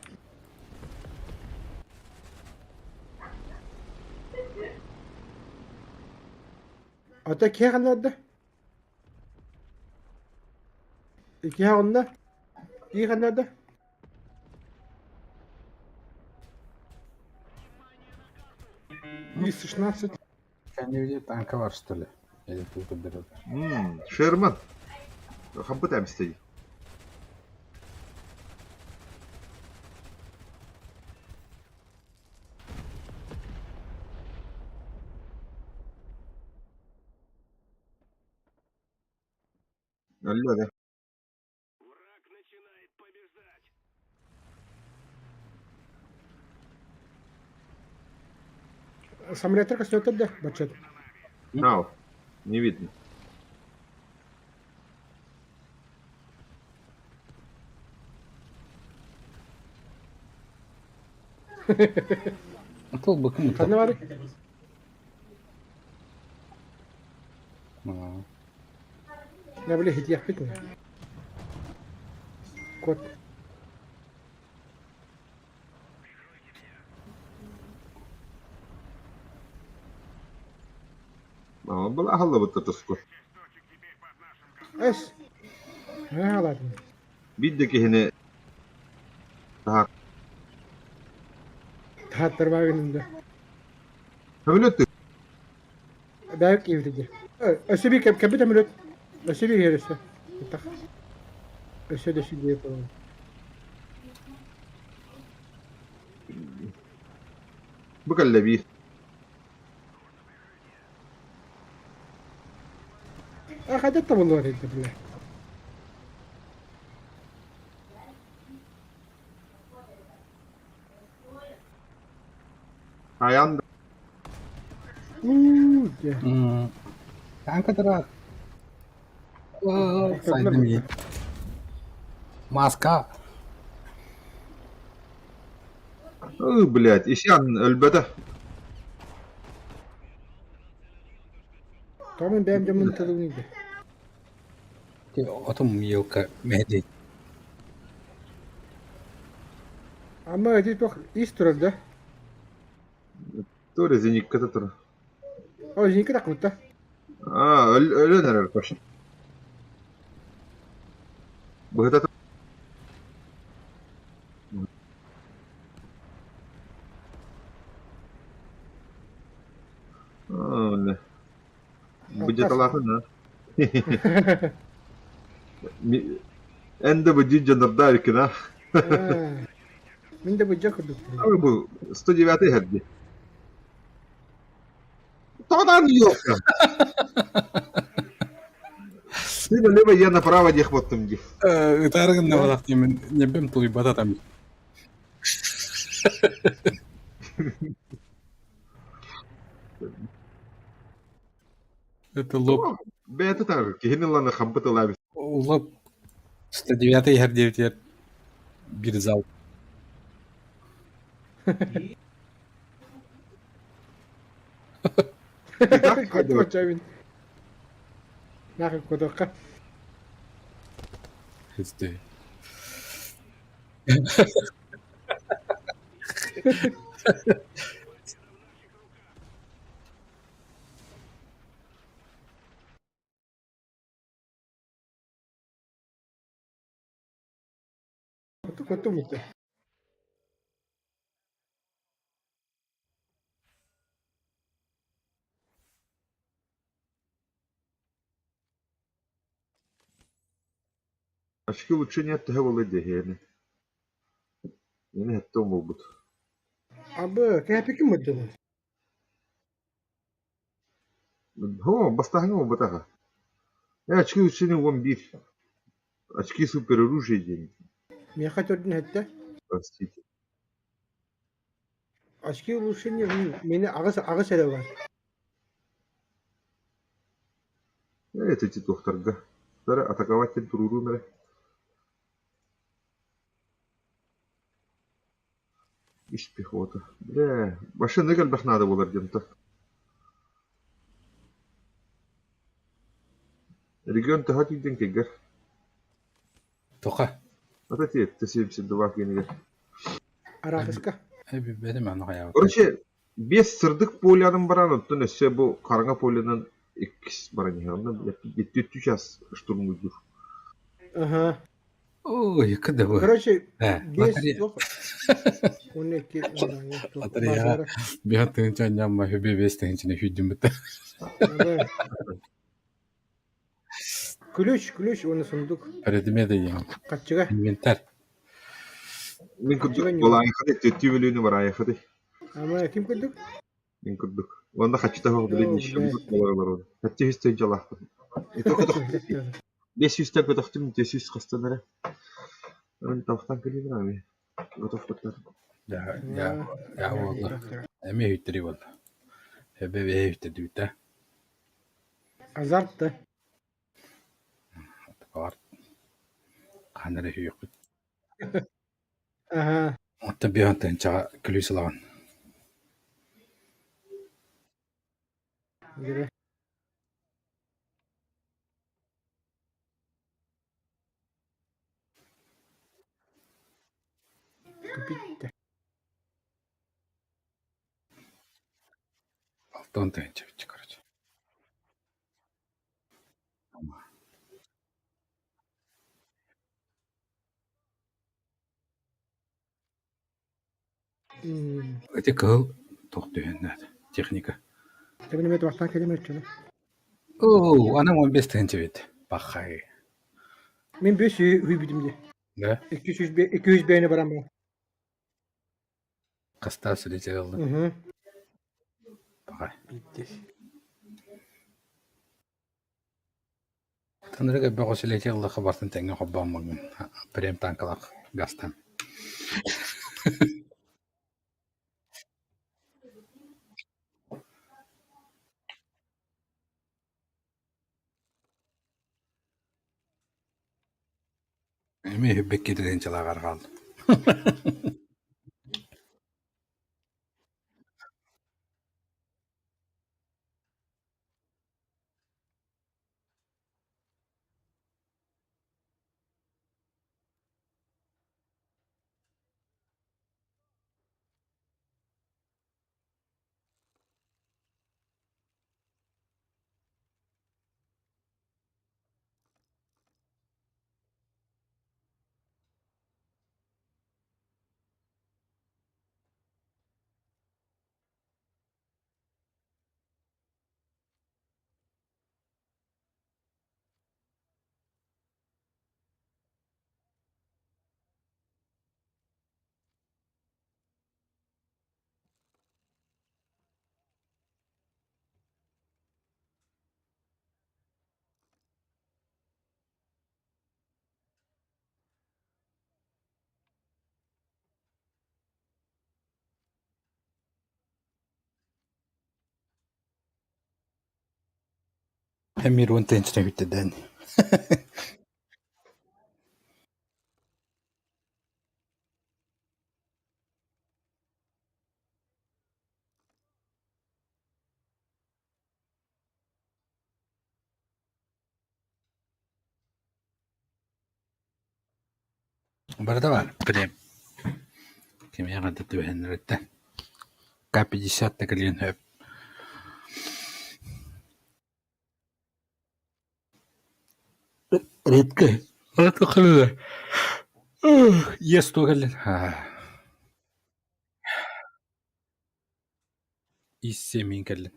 Ата киһи ханна Киһи онно? Киһи ханна Из 16. Кэннибит танка бар что ли? Или тут көрдөрөр. Шерман. Хампыт эмстэй. Алло, да. Самолеттар көстөттөр да бачат. Ау, не видно. Тыл быкым Ханна бары? Я били хитиэхпит Кот. Была аһыллыбыт туску. Эс. Хаалаатым. Биир да киһини таһаар. Таһааттарбаа гынным да. Көмөлөт Бэйэк киирбитэ дии. Өссө биир кэппит өмөлөт. Өссө биир иһэр өссө. Так. Өссө да сүдүө буолуо. Бу кэллэ биир. А хайдах табыллыбат эбит бile. Айан Уу, дьэ. Таанка сайдым ии. Маска. Ыы, блядь, исян өлбөтө. Тоҕо мин бэйэм дьоммун тылын иде. Отум елка мэһэдэй. Ама ити туох ис турар да? Тур зеникката тур. О, зеникка тахмытта. А, өлөн эрэр почти. Быһыта Быдьаталаатын да. Эн да быдьы дьонордоо эбиккин а. Мин да быдьа курдук. Бу 109 иһэрди. Тоҕо ёлка. Ты налево, я направо диэх буоттум дии. Ытаары гынна балах диэмин ньэбэм тулуйбата там. Это лоб. Бэйэтэ тар киһини ылан хампыт ылаабыт. Лоб 109 иһэр диэбитигэр бир зал. Кочабин. Нахуй кодокка. Хисти. Коту мутэ. Очки улучшения төһө буолуой диэһиэни. Мин эттим буолбут. Абы, кэпиким мыддылы. Һоо, бастааһыҥҥа буолбатаҕа. Очки улучшения уон биир. Очки супероружие диэн. Миэхэ төрдүн эттэ. Простите. Очки улучшения мени аҕыс аҕыс эрэ бар. Эти туохтарга. Атаковать диэн туруоруум эрэ. Ис пехота. Бля, машина элбэх наада буолар диэн то. Регион төһө тиийдиҥ кэлгэр? Тоха. Ата тиэтте 72 киинигэр. Арахиска. Билбэтим аны хайаабыт. Короче, биэс сырдык полянан баран, оттон өссө бу хараҥа полянан иккис баран иһэр. Онно түөртүү час штурмуйдуур. Ага. Ой, когда вы? Короче, Э, биэс лотерея. туох уон икки Лотерея. Биһа тыһыынча анньаамма хүбү биэс тыһыынчаны хүйдүммүт. Ключ, ключ уонна сундук. Предметы диэн. Хаччыга. Инвентарь. Мин курдук балаайахаты, түөртүү мөлүйүөнү бараайахаты. Ама ким курдук? Мин курдук. Уонна хаччыта суох билин ищем буолар Хаччы үс тыһыынчалаахпын. Бес сүүстэн көтөхтүм, 400 хастан эрэ. Эн тавтан кэлиибин ами. Готов куттар. Я, я, я буолла. Эмиэ хүйтэрии буолла. Эбэ бэйэ хүйтэрдибитэ. Азарт да. Баар. Хаһан эрэ хүйүөхпүт. Ага. Оттон биэһэн тыһыынчаҕа күлүүс ылаҕын. Дьэ. Купить Алтан тыһыынча биччи короче. Ити кыһыл туох түһүннэ техника. Тэбин эмиэ туохтаан кэлим өччөнө. Оо, аны 15 тыһыынча эбит. Пахай. Мин бес үһүйбүтүм дии. Да? 200 бэйэни баран баран. Хастаа сүлүчэ ыллын. Пахай. Биирдэ. Тынырык элбэх сүлүчэ ыллахха бартын тэҥҥэ холбооммуҥҥун. Прем танкалаах гастан. Эмиэ үһүбэккэ тыһыынчалааҕар хааллым. Эмиэ уон тыһыынча бүттэдээн. Барыта баар, прем. Кимиэхэ да түбэһиннэриттэн. К-50 да кэлиэн сөп. Редко. Ес туох кэллин. Ис-сэмиин кэллин.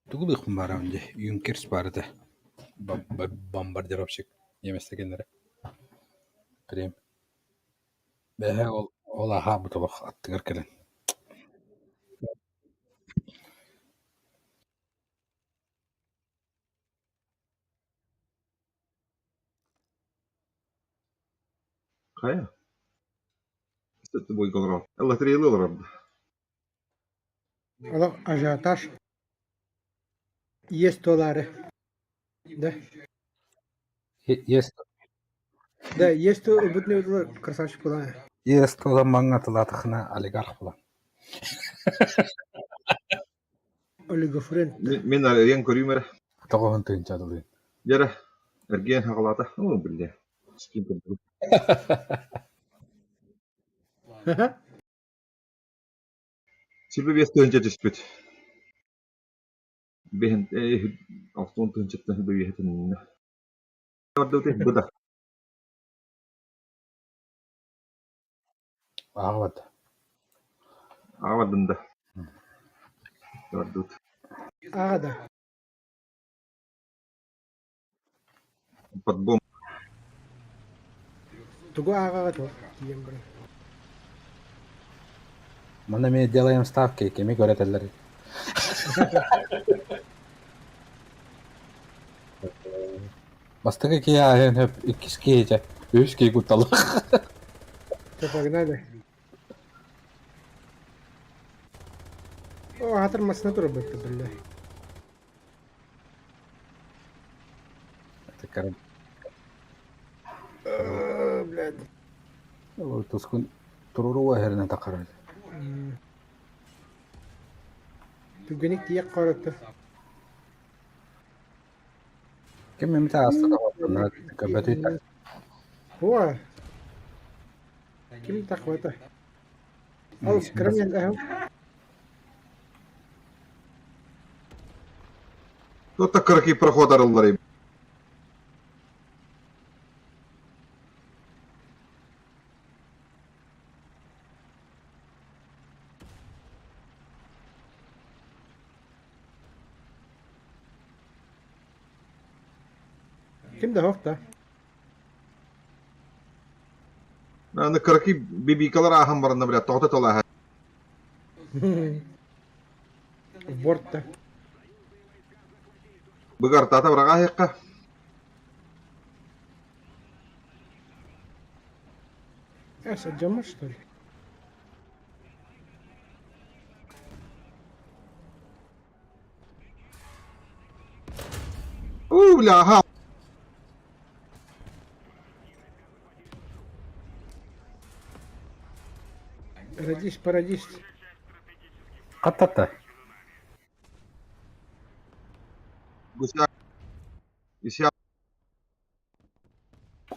Тугу лыахпын баарабын дии, Юнкерс баар этэ, бомбардировщик немецтэргиннэрэ Прем Бэһээ ол ол аһаабыт олох аттыгар кэлэн Хайа? Бойга олорор. Лотереялыы олорор. Олох ажиотаж иэс туолаары. Да? Иэс Да, иэс ылбыт красавчик буолан. Иэс туолан маҥҥа тылаатахына олигарх буолан. Олигофрен. Мин арыйан көрүүм эрэ. Тоҕуһун тыһыынча атылыын. Дьэ эрэ, эргиэн хаҕалаата. Оо, биллэ. Силбэ биэс тыһыынча түспүт. Биэһин алтан тыһыынчаттан бэйиэхэтиннэ. Бу да. Ааҕабат. Ааҕабардым да. Бардыбыт. Ааҕа да. Подбом. Тугу ааҕаҕыт ол тиийэн баран. Манна эмиэ делаем ставки, кими көрөтөллөр. Бастакы киһи ааһыан сөп, иккис киһи дьэ, үһүс киһи кутталлаах. Все, погнали. О, аатыр массыына турбут биллэ. Кара Блядь. Тускун туруору эһэринэн таххарар. Түгэник тиийэх хооротто. Ким эмит ааста да көбөтүй Хуа. Ким тахвата? Ол кырам яһы. Тут кыракый проход арыллар. Ким да суох да? Аны кыракый бибикалар ааһан баранна бля тоҕото толааһа. Борт да. Быгартаата быраҕааһыахха. Э, садьаммыт что ли? У, бля, ага. Родись, породись. Хаттатта. Гуся. Ися.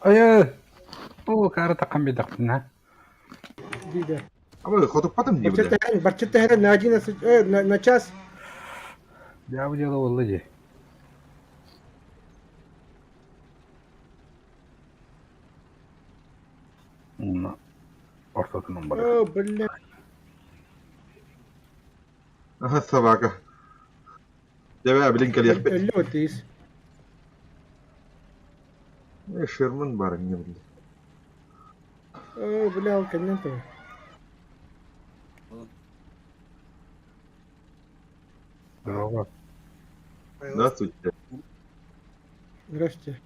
Айы! О, кары таққан бедақпын, Дида. Абы хотуппатым дии бля. Барчыта на 11, на час. Дьаабы дьыала буолла дии. Уонна ортотунан барар. О, бля. Аха, собака. Дьэ, билин кэлиэхпит. Өллө тиис. Э, Шерман бар не бля. О, бля, ол кэннен тур. Здорово. Здравствуйте. Здрасте.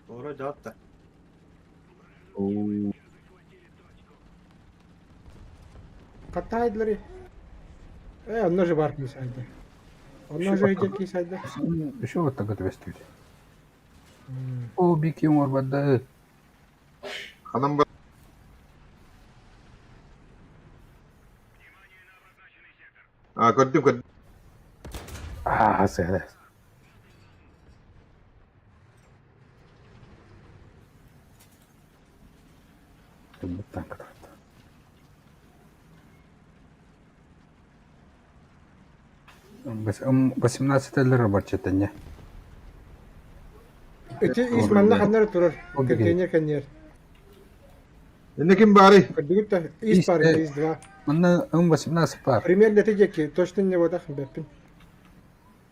Вроде атта. О, Хаттаайдылары. Э, онно же бар киисайды. Онно же иде киисайды. Еще вот так отвестить. О, бики оҥорбодда. Ханан бар. А, көрдүм, көрдүм. Аа, сыһа. Буттан кытарда. 18 лир барчатанья. Ити ис манна ханнары турар. Контейнер коннер. Инне ким баарый? Көрдүгүт да ис бар, ис два. Манна М18 бар. Примерно ити диэки точно не бодах бэппин.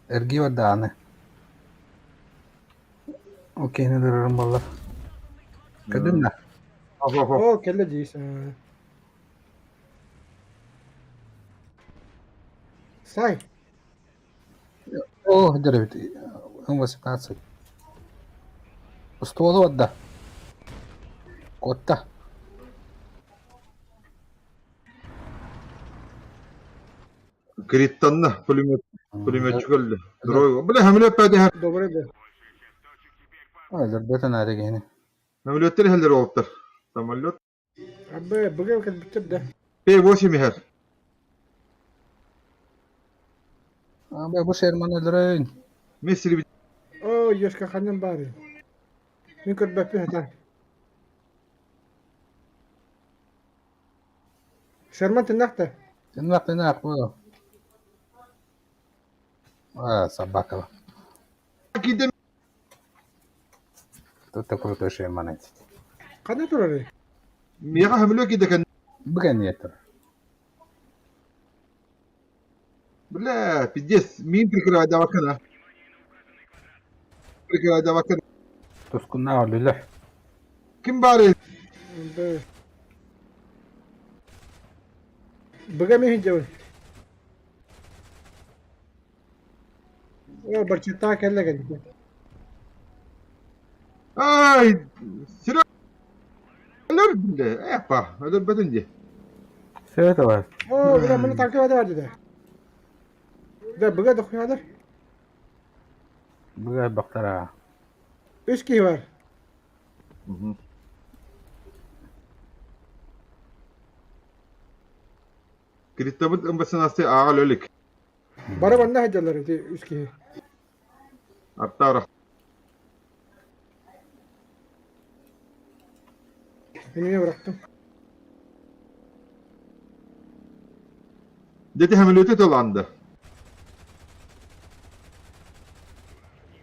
Эргиэ дааны. Окей, нырырым баллар. Кадынна. О, кэллэ дии. Сай. О, деревит. М18. Стволу отда. Котта. Криттанна пулемет пулеметчик өллө. Здоровье. Бля, хамлет пәде. Добрый да. Өлөрбөтөн арегени. Хамлеттер хәллер олыптар. Самолет. Абы, бүгін кәд бітіп да. П8 иһэр. Абы бу Шерман өлөрөйүн. Мессери О, ешка ханын бары. Мин көрбөппүн хатан. Шерман тыннахта. Тыннах тыннах бу. А, собака. киде Тут крутой Шерман эти. Қандай турары? миэхэ хамлет киде кэн. Бүгэн етер. Бля, пиздец, мин прикрывай давакана. Прикрывай давакана. Тускунна өлүлөр. Ким баарый? Быга мен жабын. О, барчыта кэллеген. Ай, Серега. Өлөр бля, эпа, өлөрбөтүн дии. Все это var. О, бля, мына танкы бар деді. Да, быга да хуядар. Быгайбахтара. Үс киһи бар. Мгм. Кириттабыт ымбасынасты ааҕа өлүк. Бары манна сылдьаллар ити үс киһи. Аттаара. Мин бырахтым. Дети самолеты таланды.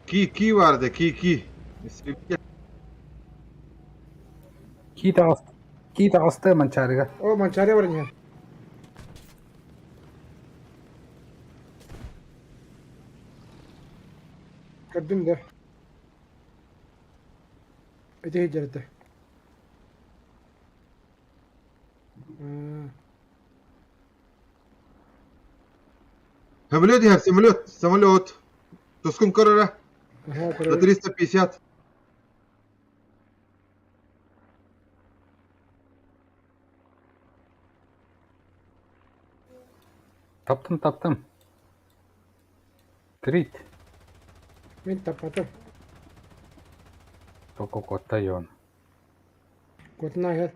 Ки ки vardı ки ки. Кии таҕыс кии таҕыста Манчаарыга. О, Манчаары баран иһэр. Көрдүм да. Ити сылдьар этэ. Аа. Самолет иһэр, самолет, самолет. Тускун көрөрө. Аһаа, За көрөбүн. 350. Таптым, таптым. Крит. Мин таппатым. Токо котта йон. Куотуна иһэр.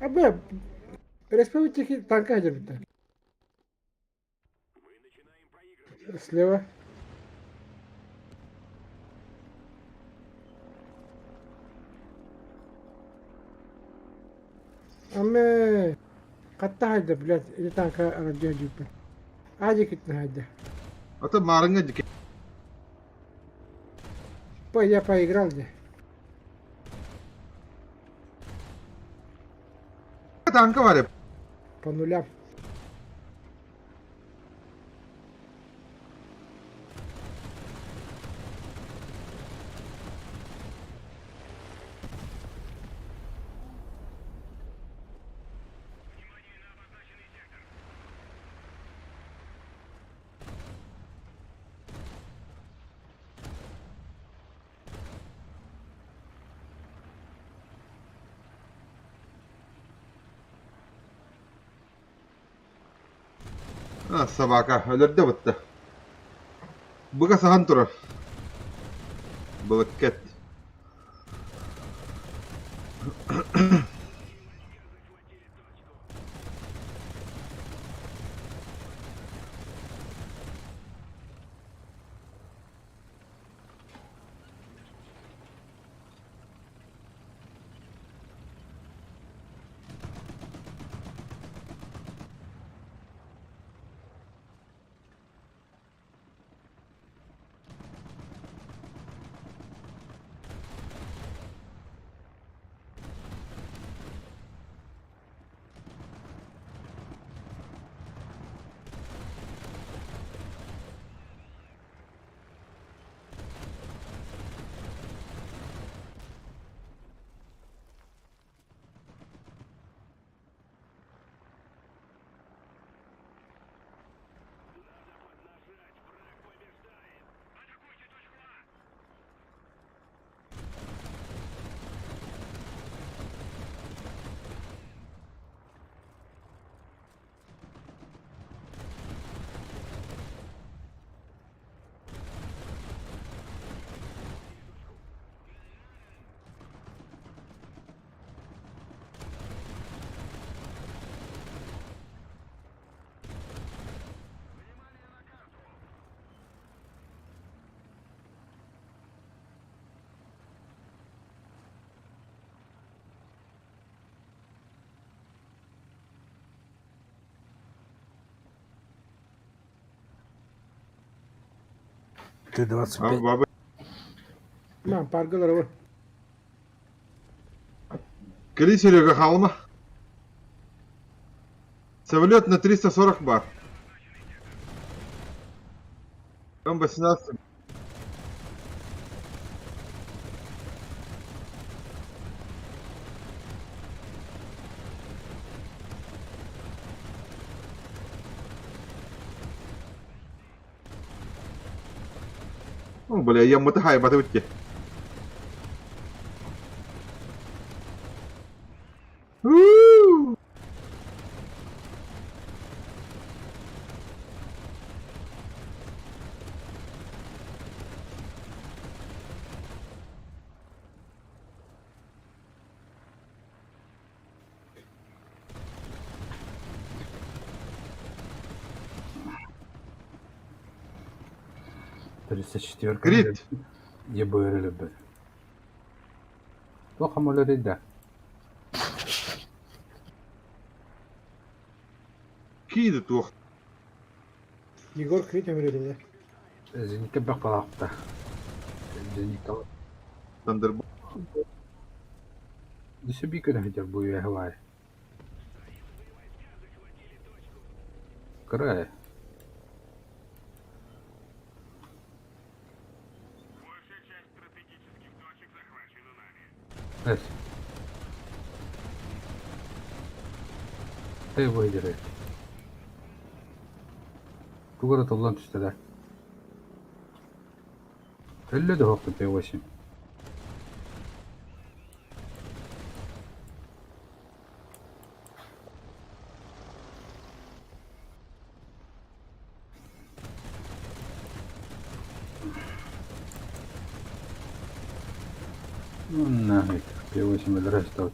Абы, республики танка сылдьыбыттар. Слева. Аме хатта хайда, блядь, или танка арадьа дьүүппүн. Аадьа киттин хайда. Ата маарыҥҥа дьике. По я поиграл де. Танка var. По нулям. А, собака. Өлөрдө бытта. Быга сахан турар. Былыккет. Т-25. Баба. На, паргалар var. Кали Серега халма. Самолет на 340 бар. М18. О, бля, яммыты хайбаты битте. 34 Крит. ЕБР өлөрбөт. Туох хамолеты да? Кииди туох. Егор Крид өмүрүллэ. Зенитке бөх балаахта. Зенитке Тандыр. Өссө биир күнэ сылдьар бу үөһэ баай. Кыра ээ. Эс. Ты выйдери. Тугу эрэ толлон түстэ да. Өллө да оһохпут П8. Уонна П8 өлөрө сытабыт.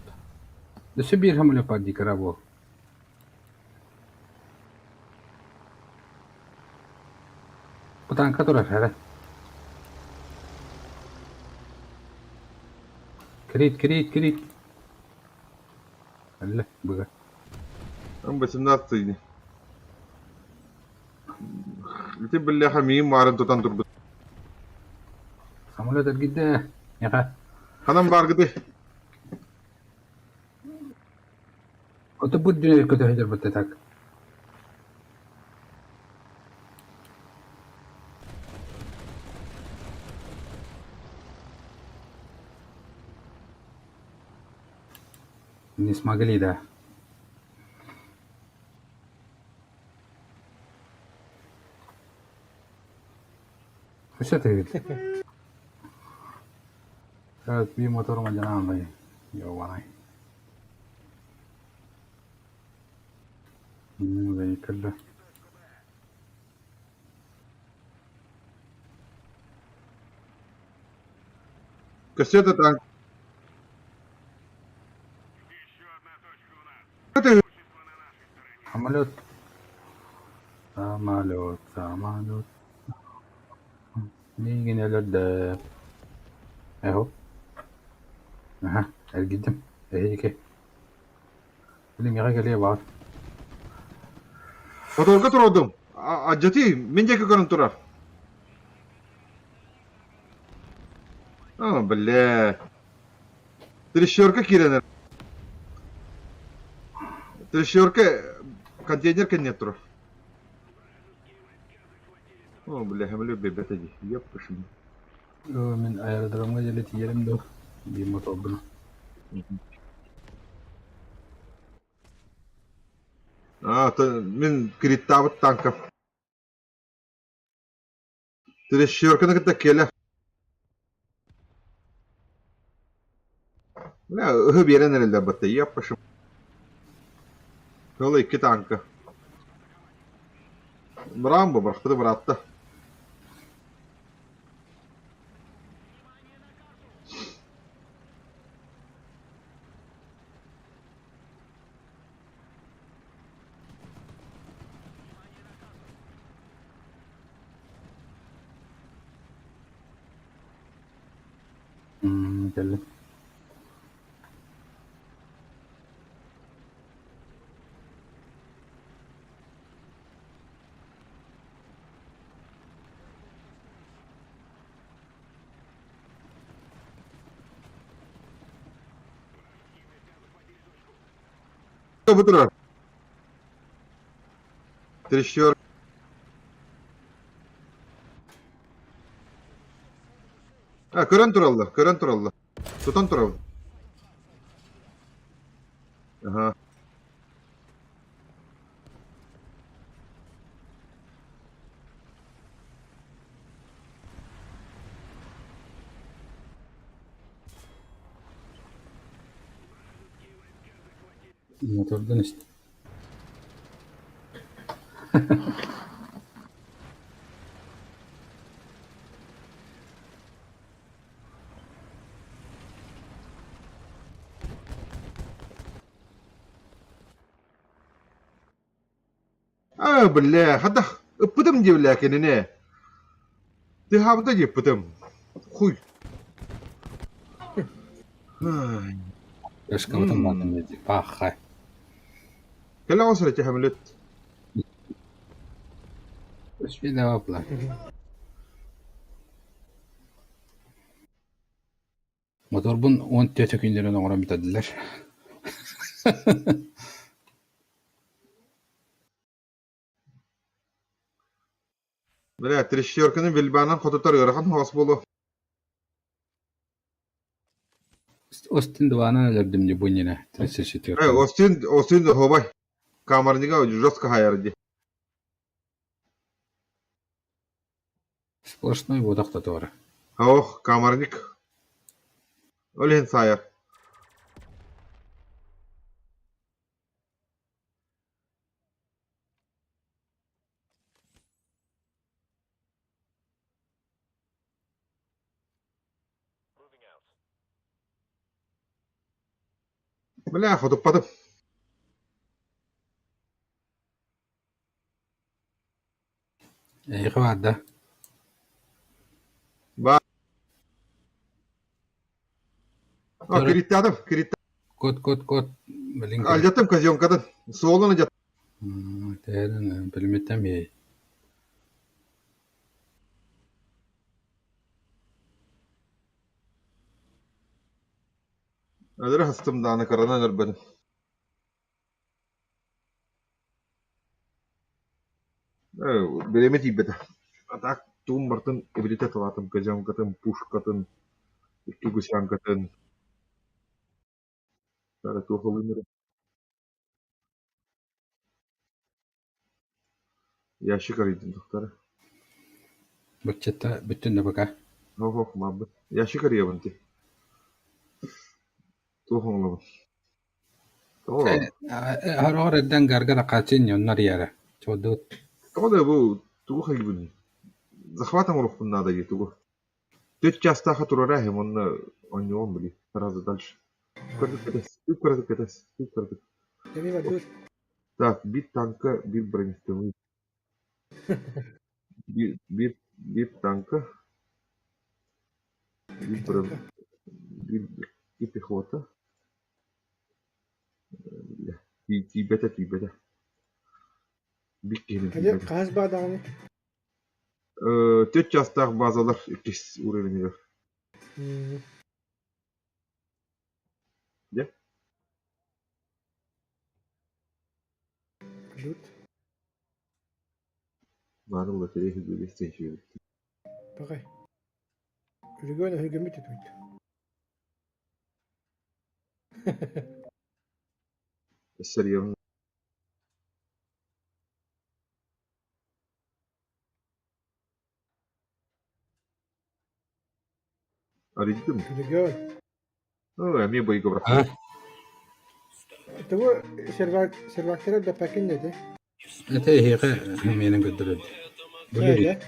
Өссө биир самолет дии кыра буол. Бу тааҥка турар эрэ. Крит, крит, крит. Өллө, быга. М18 Ити биллэхэ миин маарын тутан турбут. Самолет эргийдэ. Миэхэ. Ханан бааргыты? Ото бу дүнэ көтө сылдьарбыт так. Не смогли, да. Өссө тыгыт. Биир моторум алдьанаан Йованай. Көрдө. Кассета танк. Самолет. Самолет, самолет. Миигин өлөрдө. Эһо. Аха, эргийдим. Эһиги. Били миэхэ кэлиэ баар. Моторга турардым. Адьатыы, мин диэки көрөн турар. О, бля. Трещерка киирэн эрэр. Трещерка контейнер кэннигэр турар. О, бля, самолет биэрбэтэ дии. Ёппушин. Мин аэродромҥа диэри тиийэрим дуо? Биир моторбун. А, мин криттаабыт танка. Трещерканы кытта кэлэ. Бля, ыһы биэрэн эрэллэр батта, ёппушин. Ол икки танка. Быраан бу, бырахпыты быраатта. Кэллим. Бу турар. Трещер. А, көрөн тураллар, көрөн тураллар. Тутан турабын. Аха. Мотордун истэ. Аа, бля, хадах, ыппытым дии бля кинини. Тыаһаабыта дии ыппытым. Хуй. Ай. Өскөбүтүн баатын дии, пааххай. Кэлэ оҕус эрэ түһэмилит. Өспүнэ бапла. Моторбун 14 күннэрин оҥорон бүтэрдилэр. Бля, трещерканы бильбанан хотутар ыарахан соҕус буолуо. Остин дыбаанан өлөрдүм дии бу иннинэ 34 Э, Остин, Остин оһуобай. Камернига жестко хайар дии. Сплошной буотах татуара. Ох, камерник. Ол иһин саайар. Бля, хотуппатым. Эйиэхэ баар да? Баар. А, кириттаатым, кириттаатым. Кот, кот, кот. Блин. Алдьаттым казёнкатын. Суолун алдьаттым. Тэрин пулеметтан биэй. Өлөрө хастым даҕаны кыранан өлбөтүм. Бириэмэ тиийбэтэ. А так тугум барытын эбилитэ талаатым казёнкатын, пушкатын, икки гусянкатын. Бары туох ылыым эрэ. Ящик арыйдым дохтора. Баччата бүттүн да пока. Ох, мааммыт. Ящик арыйабын дии. Туох оҥолобун? Тоҕо? Хороҕор эрдэн гаргар акаачын онно арыйара. Чуодут. Тоҕо да бу тугу хайыыбыный? Захват оҥоруохпун наада дии тугу? Түөрт чаастаахха турара иһим уонна оонньуом били сразу дальше. Кыратык кэтэс, кыратык кэтэс, кыратык. Так, биир танка, биир бронештурмовик. Биир, биир, биир танка, биир броне, биир икки пехота. Тиийбэтэ, тиийбэтэ. Биир киһини тиийбэтэ. Хаһыс баадаҕыный? Түөрт чаастаах базалар иккис уровеньыгар. Дьэ? Лют. Мааны лотерея үгүс Пахай. Үргүөн өһүргэммит үтүмүт. Серьезно. Арыйдым. Үргүөн. Оо, эмиэ бойго бырахтым. Тугу сервак сервактара бэппэккин диэти? Это эһиэхэ миэнин көрдөрөд. Эйэ.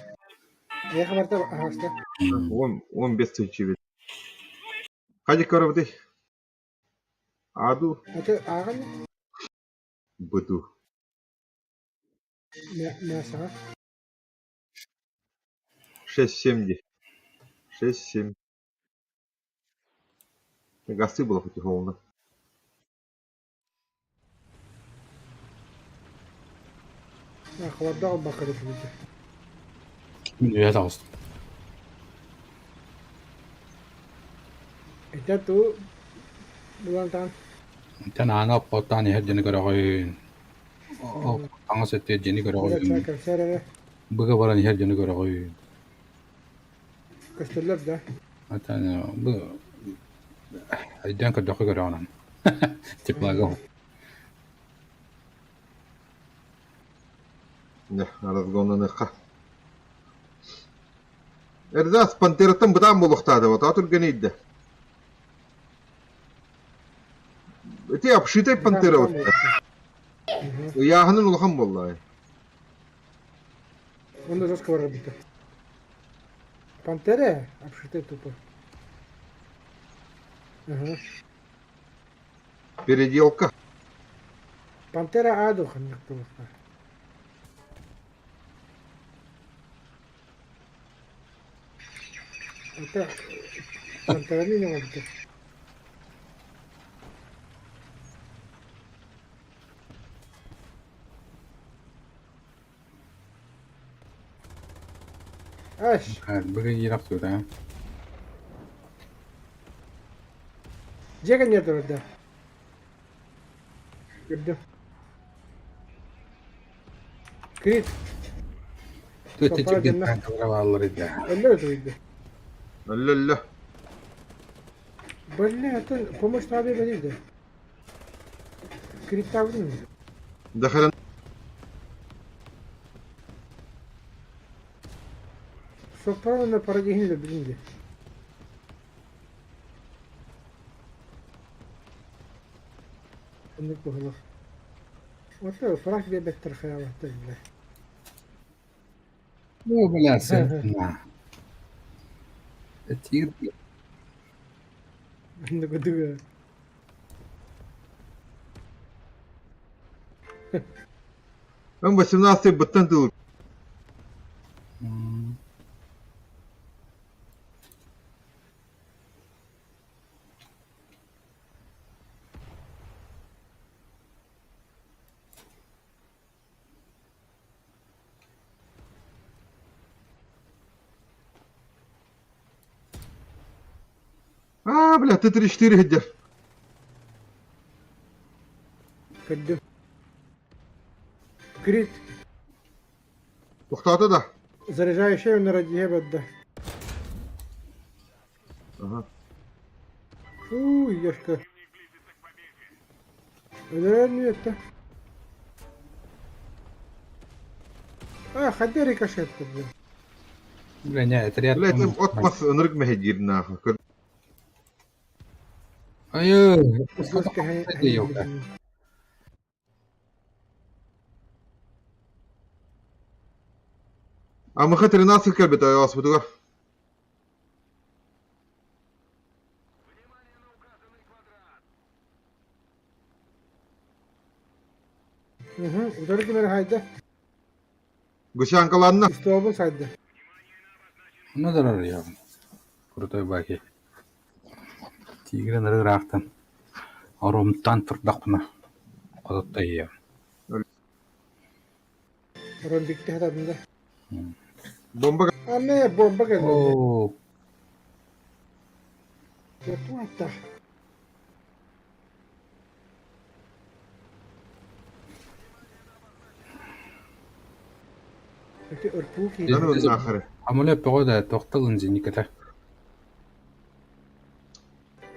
Эйиэхэ барыта аһаҕаста. 10 15 тысячи. Хадик көрөбүтүй? Аду? Аты ааҕан Быду. Мясоҕа. 6-7 дии. 6-7. Гасты было хоть и холодно. Холордоох ылбакка түһүбүтэ. Үһэ таҕыстым. Итэ туу булан таан Итэн аана оппоттаан иһэр дьону көрөҕүн. Таҥас өттүгэр дьиэни көрөҕүн. Кэпсээр эрэ. Быга баран иһэр дьону көрөҕүн. Көстөллөр да? Atan бу өйдөөн көрдөххө көрөҕүн. Теплага Дьэ, разгоннаныахха. Эрзас пантераттан бытаан буолуохтаата, отоо түргэнийдэ. Ити обшитай пантера Ыйааһынын улахан буолла. Он жестко барбыта. Пантера обшитай тупо. Ага. Переделка. Пантера А духаннык буолуохтаах. Это Пантераны не оҥорбута. Аш! Бүгүн киирэх суута. Дьиэ кэннигэр турар Көрдүм. Крит. Туох гынна бааллар да. Өллө өтөйдө. Өллө өллө. Бля, это помощь надо берите. Криттабын. Дахаран. Сопрано парадигин билинди. Оннук быһыылаах. Оттон фраг диэбэттэр хайаабаттар бile. Ну, бля, на. Тир. Оннук курдук. М18 быттан тыл. А, бля, Т-34 где? Көрдүм. Крит. Тохтоото да? Заряжающий он радиһэ барда. Ага. Фу, ешка. Өлөрөр нүөттэ. А, хадде рикошет курдук. Бля, не, отряд. Бля, это от мас ынырык мэһэдиир нахуй. Айы, Жестко АМХ 13 кэлбит ойоҕоспутугар. Угу, утары ким эрэ хайда. Гусянкаланна. Столбун сайда. Ну, здорово, Крутой баки. Тигрен ыраахтан Оромтан турдахпына хототто Рон дикти хатадында. Бомба Аме бомба кэллэ. Оо, Туатта. Эти ырпуки. Аны нахары. Амулет погода тохталын зениката.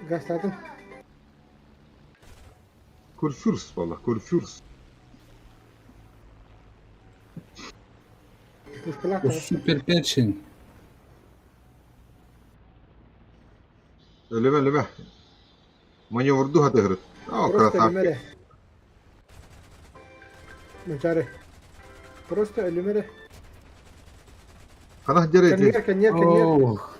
Гастатын. Курфюрс буолла, курфюрс. Пушкалаах. Супер перчень. Өлүмэ, өлүмэ. Маневрду хатыһырыт. О, Просто красавчик. өлүмэрэ. Мачары. Просто өлүмэрэ. Ханах дьэрэ ити. Кэннигэр, кэннигэр, кэннигэр. Ох,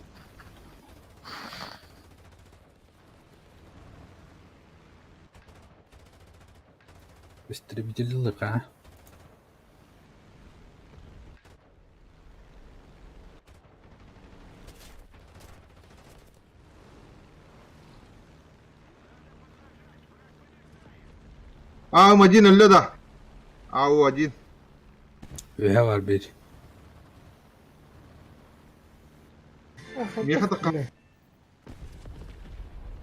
Истребитель а? Аа, один өллө да. Ау, один. Үһэ бар бир. Миэхэ тахха.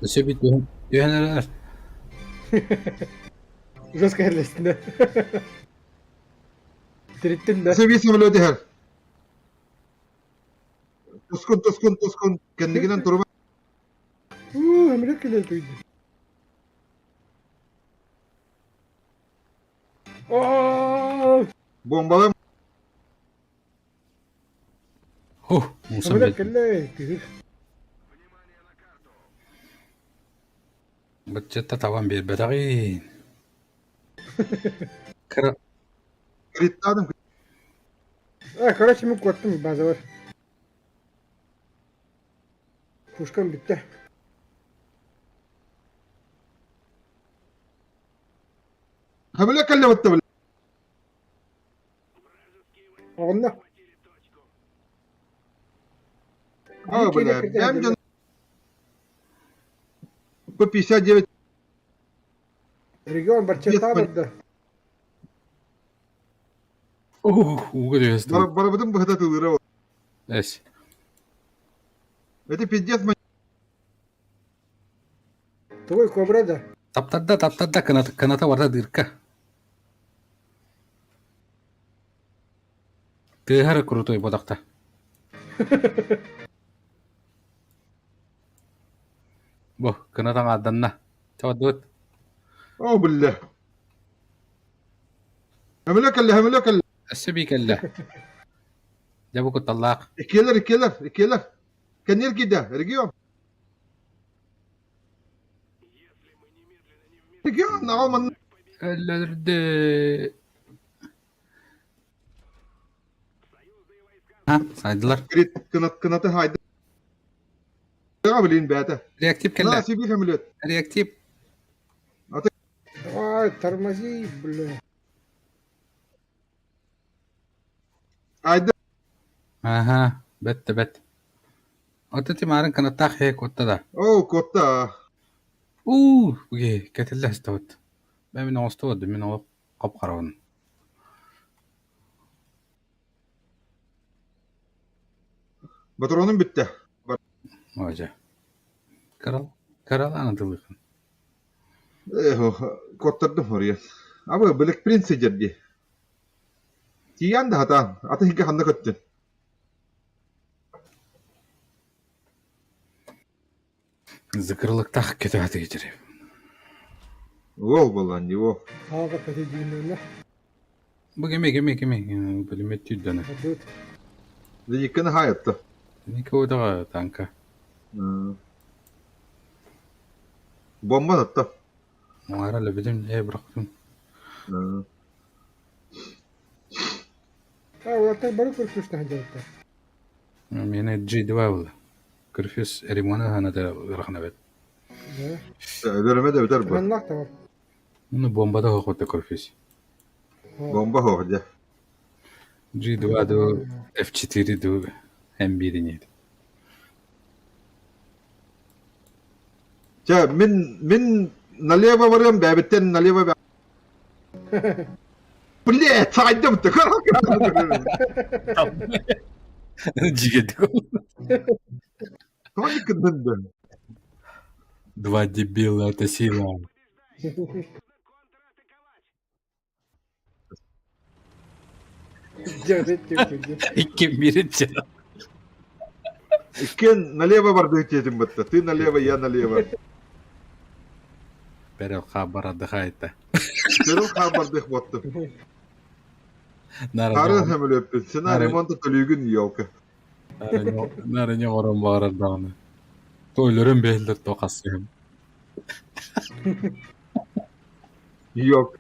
Өссө бит түһэн эрэр. Жестко эрлестин да. Тириттин да. Өссө биир самолет иһэр. Тускун, тускун, тускун. Кэннигинэн турума. Уу, эмилек кэлэр туйду. Оо, Бомбалар Хух, мусор эмилек бит. кэллэ. Кыһыр. Баччата табан биэрбэтэҕиин. Кыра Криттадым. Короче, мин куоттум базабар. Пушкам бүттэ. Хамыля кэллэбитте бile. Оҕонно. А, бля, бэм дьон П-59 Регион барчаттаа барда. Ух, ууга түһэстим. Барабытын быһыта тылыыра. Эс. Это пиздец. Тугуй кобра да? Таптарда, таптарда, кыната, кыната барда дырка. Тыаһара крутой бодахта. Бу, кыната аҥаарданна. Чабадыбыт. О, бля. Хамыля кэллэ, хамыля кэллэ. Өссө бии кэллэ. Дьэ бу кутталлаах. Иккиэлэр, иккиэлэр, иккиэлэр. Кэннир киирдэ, регион. Регион, аҕал манна. Өллөрдө. Ха, сайдылар. Кынат, кынаты хайды. Блин, бээтэ. Реактив кэллэ. На, сибир самолет. Реактив. Давай, тормози, бля. Айда. Аха, бэт да бэт. Оттон тимаарын кынаттаах иһэ куотта да? Оо, куотта. Уу, үгэ, кэтиллэ сытабыт. Бээ мин оҥостубат, мин оҕо хап-харабын. Ботуруонум бүттэ. Оо дьэ. Кырал, кыралаан ытылыахын. Куоттардым хоруйан. Абы, Black Prince сылдьар дии. Тиийэн да сатаан, аты иһгэ ханна көттүн? Зыкырлыктаах көтө кичири. Уол буоллаан дии, уол. Аага пэтидииннэнэ. Бу кими кими кими пулемет түүрдөнө. Ордуут. Диккини хаайытта. Никодаға танка. Бомба атта. Мара лебедим э бырахтым. А, уолаттар бары көркүс таһын Мені G2 буолла. Көрфүс ремона ханата ыарахана бэт. Да. Өлөрөмө да бүтэр бу. Ханнаах тавар. Ну бомбада хоқотта көрфүс. Бомба хоох дьэ. G2 ду F4 ду M1 нет. Чэ, мин мин налево барыам бэбиттэн налево бэ. Блядь, сайдым ты. Жигедик. Тоник кындынды. Два дебила, это сила. Икки миритче. Иккен налево барды диэтим бытта. Ты налево, я налево. Перел хабар отдыхает. Перел хабардых боттум. Хары хөмөлөппүн. Сена ремонта төлүүгүн елка. Нары не орон баарар даҕаны. Тойлорун бэһиллэр то хасыһым. Елка.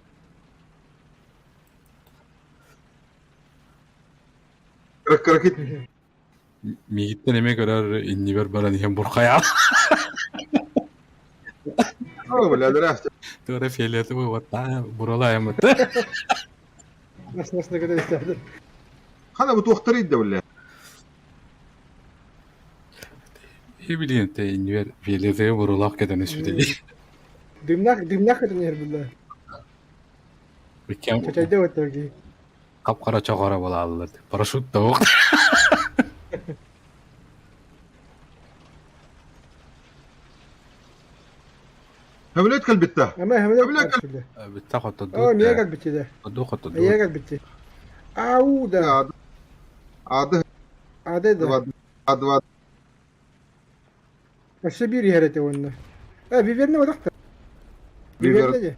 Кыракит. Миигиттэн эмиэ көрөр иннибэр баран иһэн бурхайаал. О, бля, здрасте. Туора фиолетовый вот буралаайаммыт. Нас наконец-то. Хана бу туохтар идде бля. И билин те иннибэр фиолетовый бурулаах кэтэн үспүтэ Дымнах, дымнах это не было. Иккиэн Чачайда вот тоги. хап-хара чоҕоро буолааллар. Парашют да уох. Хөмөлөт кэлбитте. Ама хамлек кэлбитте. Бүтте хотторду. Оо, миэ кэлбитте да. Хотторду хотторду. Эйэ кэлбитте. Ау да. Ады Ады да. Ады Өссө биир иһэр этэ уонна. Э, Виверне бодохто. Вивер. Виверне дии.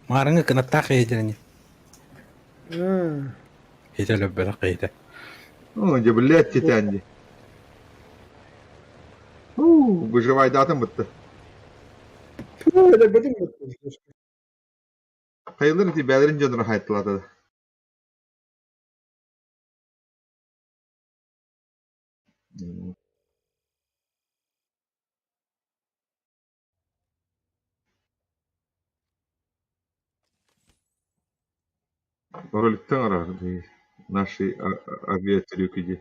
Маарыҥы кынаттаах киһитэ Аа. Киһитэ өлөрбөтөх киһитэ. О, дьэ, блядь, титанди. Выживайдаатым бытты. Өлөрбөтүм Хайылар ити бээлэрин дьонноро хайттылаата да. Роликтан араар наши авиатрюки дии.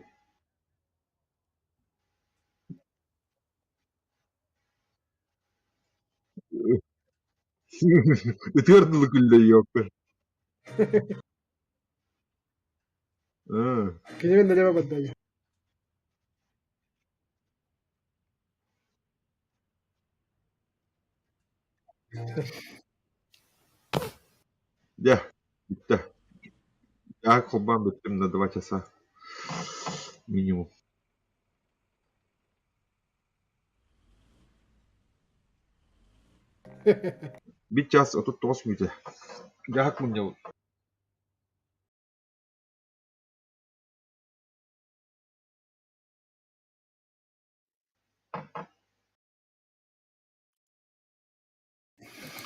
Ытыар дылы күллэ ёпта. Кинигэ нэлэбэ баддай. Дьэ, бүттэ. Так, холбоон бүттүм на 2 часа минимум. Биир чаас 39 мүнүүтэ. Дьаһак мунньабыт.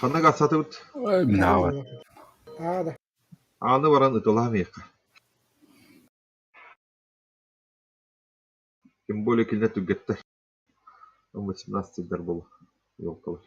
Ханна гасатыбыт? Мин Аа да. Ааны баран ыталаһам иэххэ. Тем более кинилэр түргэттэр. 18 сирдэр буолуо, елкалар.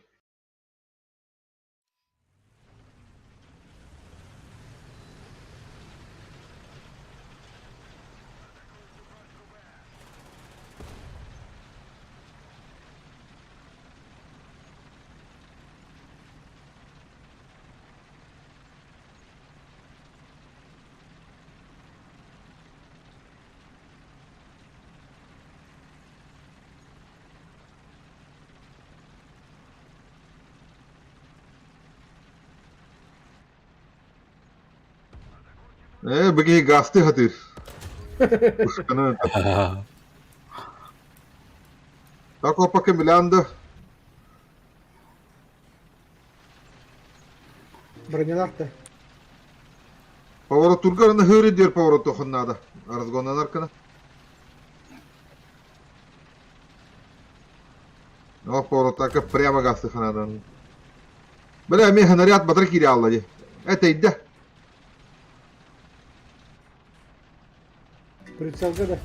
Ээ, бу киһи гаастыы сатыыр. Пушканы Так опака билэн да Бронялаах да. Поворотурга аны хыыры диэр поворотуохун наада. Разгоннанар гына. О, поворотака прямо газтыха надо. Бля, эмиэ снаряд батар киирэ хаалла дии. Этэйдэ. Прицелга да.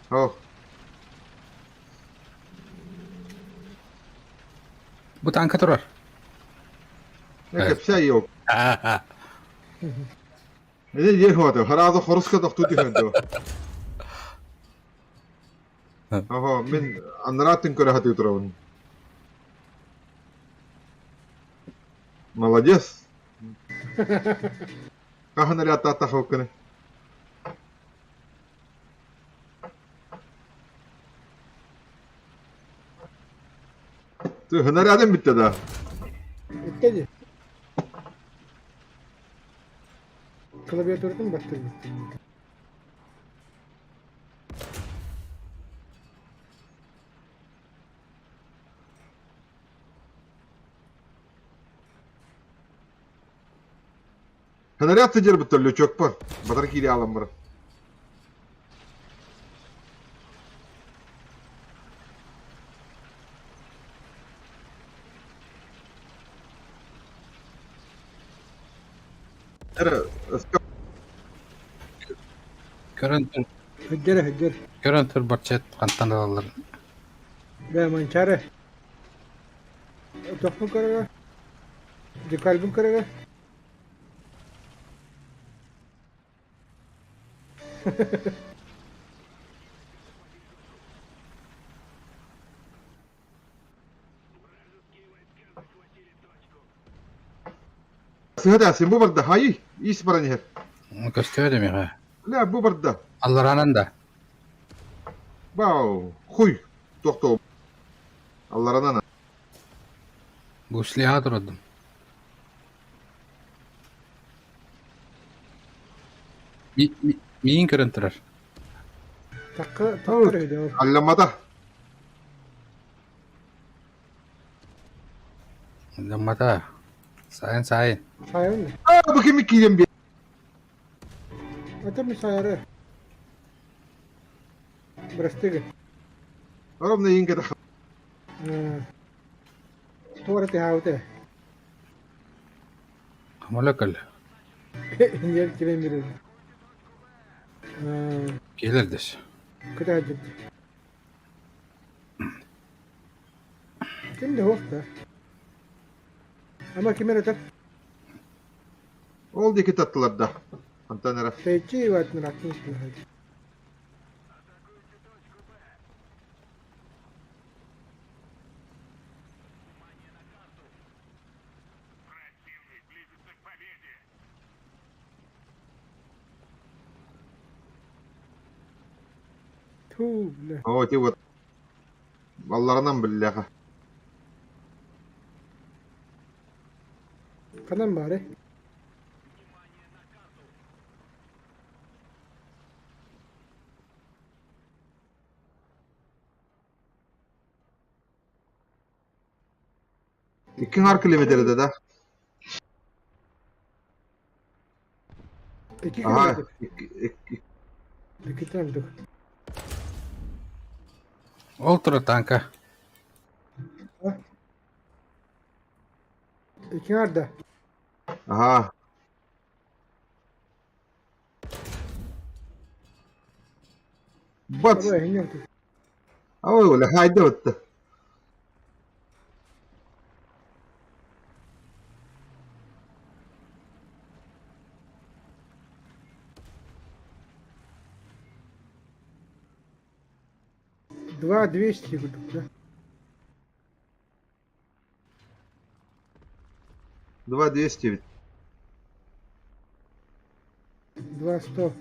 О, Бу танка турар. кэпсээ yok. Не диэх хуата, харааза хоруска тохтуу түһэн дуо. Оһо, мин аннараатын көрө сатыы турабын. Молодец. Хаһан эрэ аттааттахыккыны. Снарядым бүттэ да. Бүттэ дии. Клавиатуратын баттырбыт. Снаряд сидер бүттэ лючок бар. Батар киире аалан баран. Эрэ, Көрөн тур, Хыддьара хыддьар. көрөн тур барчат хантан ылаллар. Бээ Манчаары. Тохпун көрөрө. Декальбын көрөрө. Сыһа син бу барда, хайый, ис баран иһэр. Көстүө да миэхэ. Бля, бу барда. Алларанан да. Бау, хуй, тохтоо. Алларанан. Гуслиаҕа турардым. Миин көрөн турар. Такка тахтар үһү Алламата. Алламата. Сайын сайын. Сайын. Аа, бу кими киирэн биэр. Ата ми сайары. Бырастыгы. Ровно иин кэтэх. Туора тыһаабыта. Хамала кэллэ. Иньэр кирэн биэрэр. Киһилэр дэс. Кытаадьыт. Ким да суох да. Ама ким эрэ этэр? Ол диэки таттылар да. Антон эрэ. Тэйчи Иватын ракын Туу, бля. Оо, ити вот балларынан биллэҕэ. Ханан баары? Икки аҥаар километрда да. Икки Аһаа, километр. икки, икки, Иккитин ордук. Ол турар танка. Икки аҥарда. Аһаа. Бац! Абы эһиҥҥэ отут. Ой, оля, хайда бытта. 2 200 курдук да. 2 200 ведь. 2 100.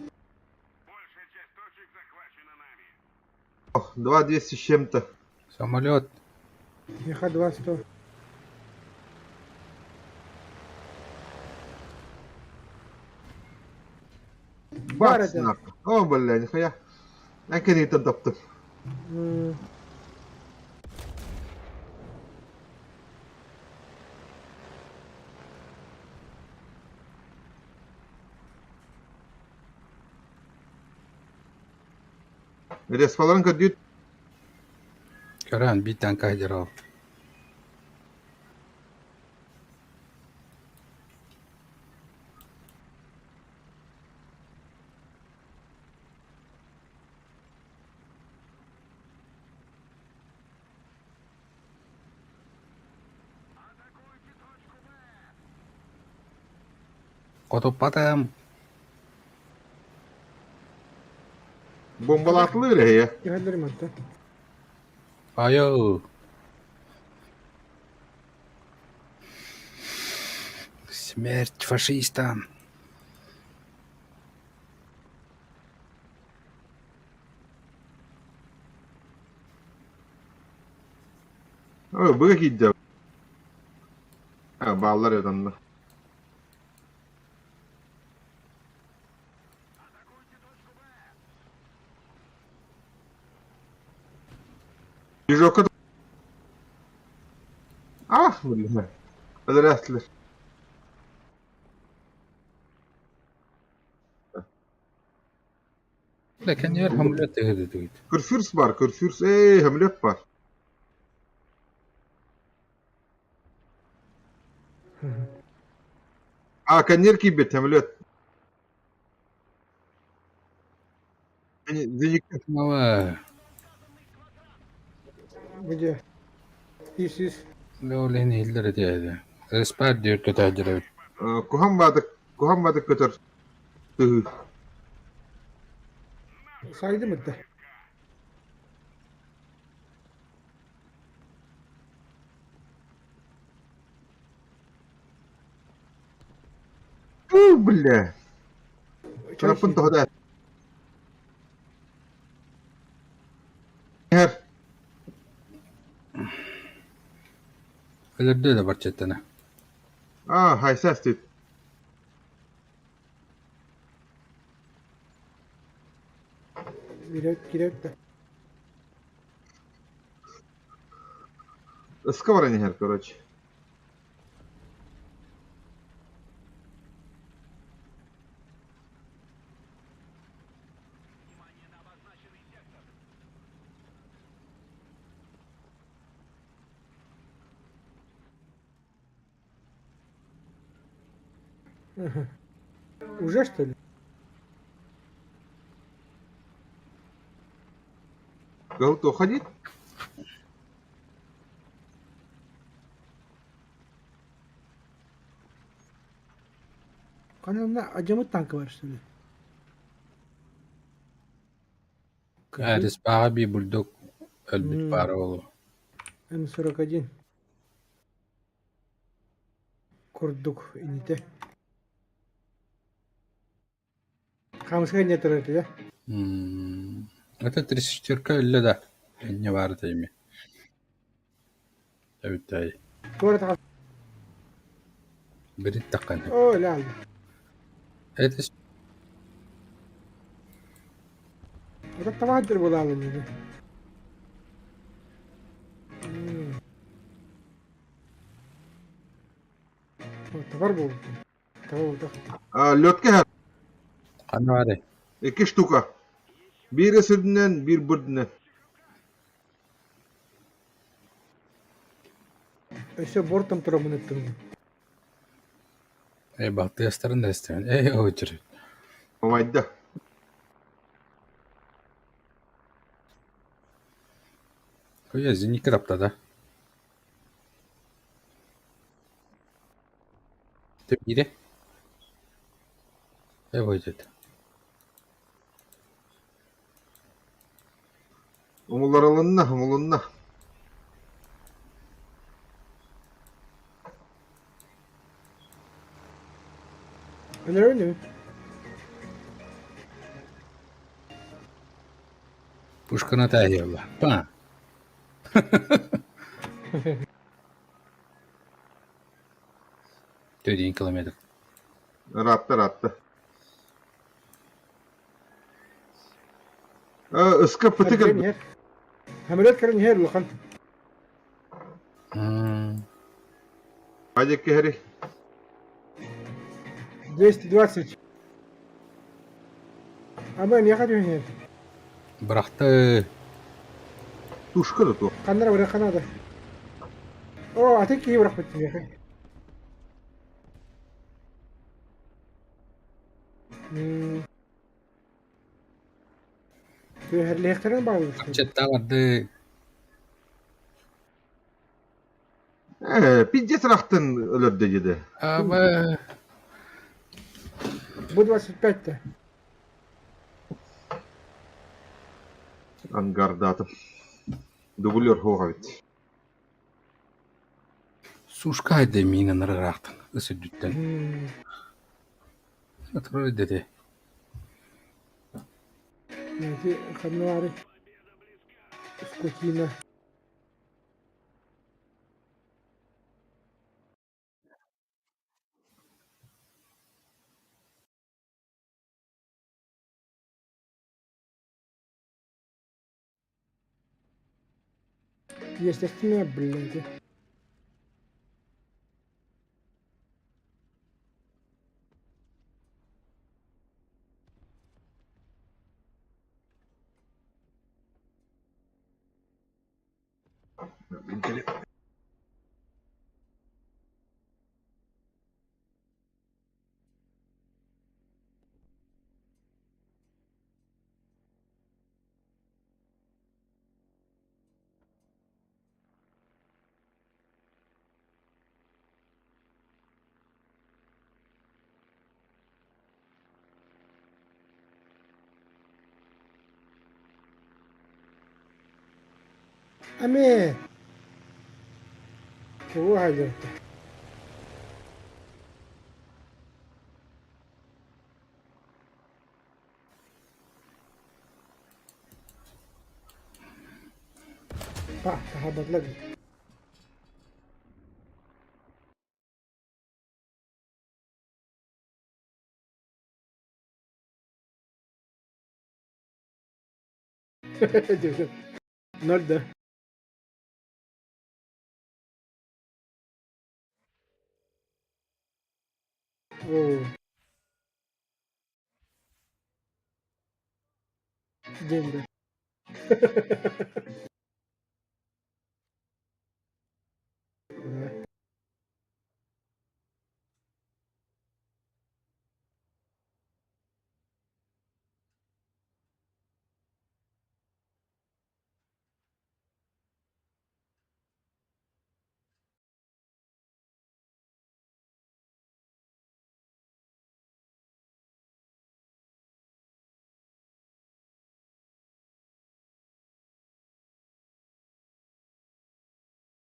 2 200 с чем-то. Самолет. Меха 2 100. Бар Бац, это. нахуй. О, бля, нихуя. Эн таптым. Респаларын көрдүүт. Көрөн биир танка сылдьар ол. Хотуппатым. Бомбалаатылар эһэ. Түһэллэр мантан. Айыл. Смерть фашистам. Ой, быга киирдэ. Бааллар этанна. Движокка Ah, бля. Өлөрөөтүлэр. Кэннигэр самолет түһэр Курфюрс бар, курфюрс. Эй, самолет бар. А, кэннигэр киирбит самолет. Зенитка. Где? Ис-ис. Ол иһин иһиллэр этэ. Респар диир көтөөдүрэбит. Куһаҕан баатык, куһаҕан баатык көтөр. Тыһыы. Сайдым это. Фу, бля. Чараппын тоһода. Эр. Өлөрдө да барчаттана. А, хайсас тут. Кирет, кирет да. Ыска баран иһэр, короче. Уже что ли? Кыһыл туохха диир? Ханна адьамыт танка бар что ли? Респаҕа биир бурдук өлбүт баара буолуо. М41 курдук инитэ. Хаамыска инньэ турар этэ Это тридцать өллө да, инньэ баар этэ ими. Эбиттэй. Туора Бириттэххинэ. Оо, ля. Это Это тавадыр буолаалын ини. Товар буолбут. Лётка иһэр. Ханна баарый? Икки штука. Биир сүрдүнэн, биир бурдунан. Өссө бортом тураммын ыттым. Ээ, балтыастарын да истэбин. Ээ, очередь. Умайда. Куйа зенитка таптада. Биирэ Эбэтэр Умулларылынна, умулунна. Өлөрөн эбит. Пушканы тааһыйаллар. Па. Төрдүн километр. Ыраатта, ыраатта. Ыска пыты кэлбит. Самолет кэлэн иһэр улахан. Адьа киһэри. 220. Ама миэхэ түһэн иһэр. Бырахты. Тушка да туох. Ханнара бырахха наада. Оо, атын киһи бырахпыт миэхэ. Түһэрлиэхтэрин баҕалыыр. Чаттаабарды. Ээ, пиздец рахтын өлөрдө деді. Аба. Бу 25-те. Ангардаатым. Дублер хуоҕа эбит. Сушка айда миинэн ыраахтан ыс үрдүттэн. Турар дэтэ. Ити ханна Скотина. Естественно, блядь. Эмиэ тугу аһайдыбыт Па, таһаарбатылар дии. Ноль да. Оо. Диэн да.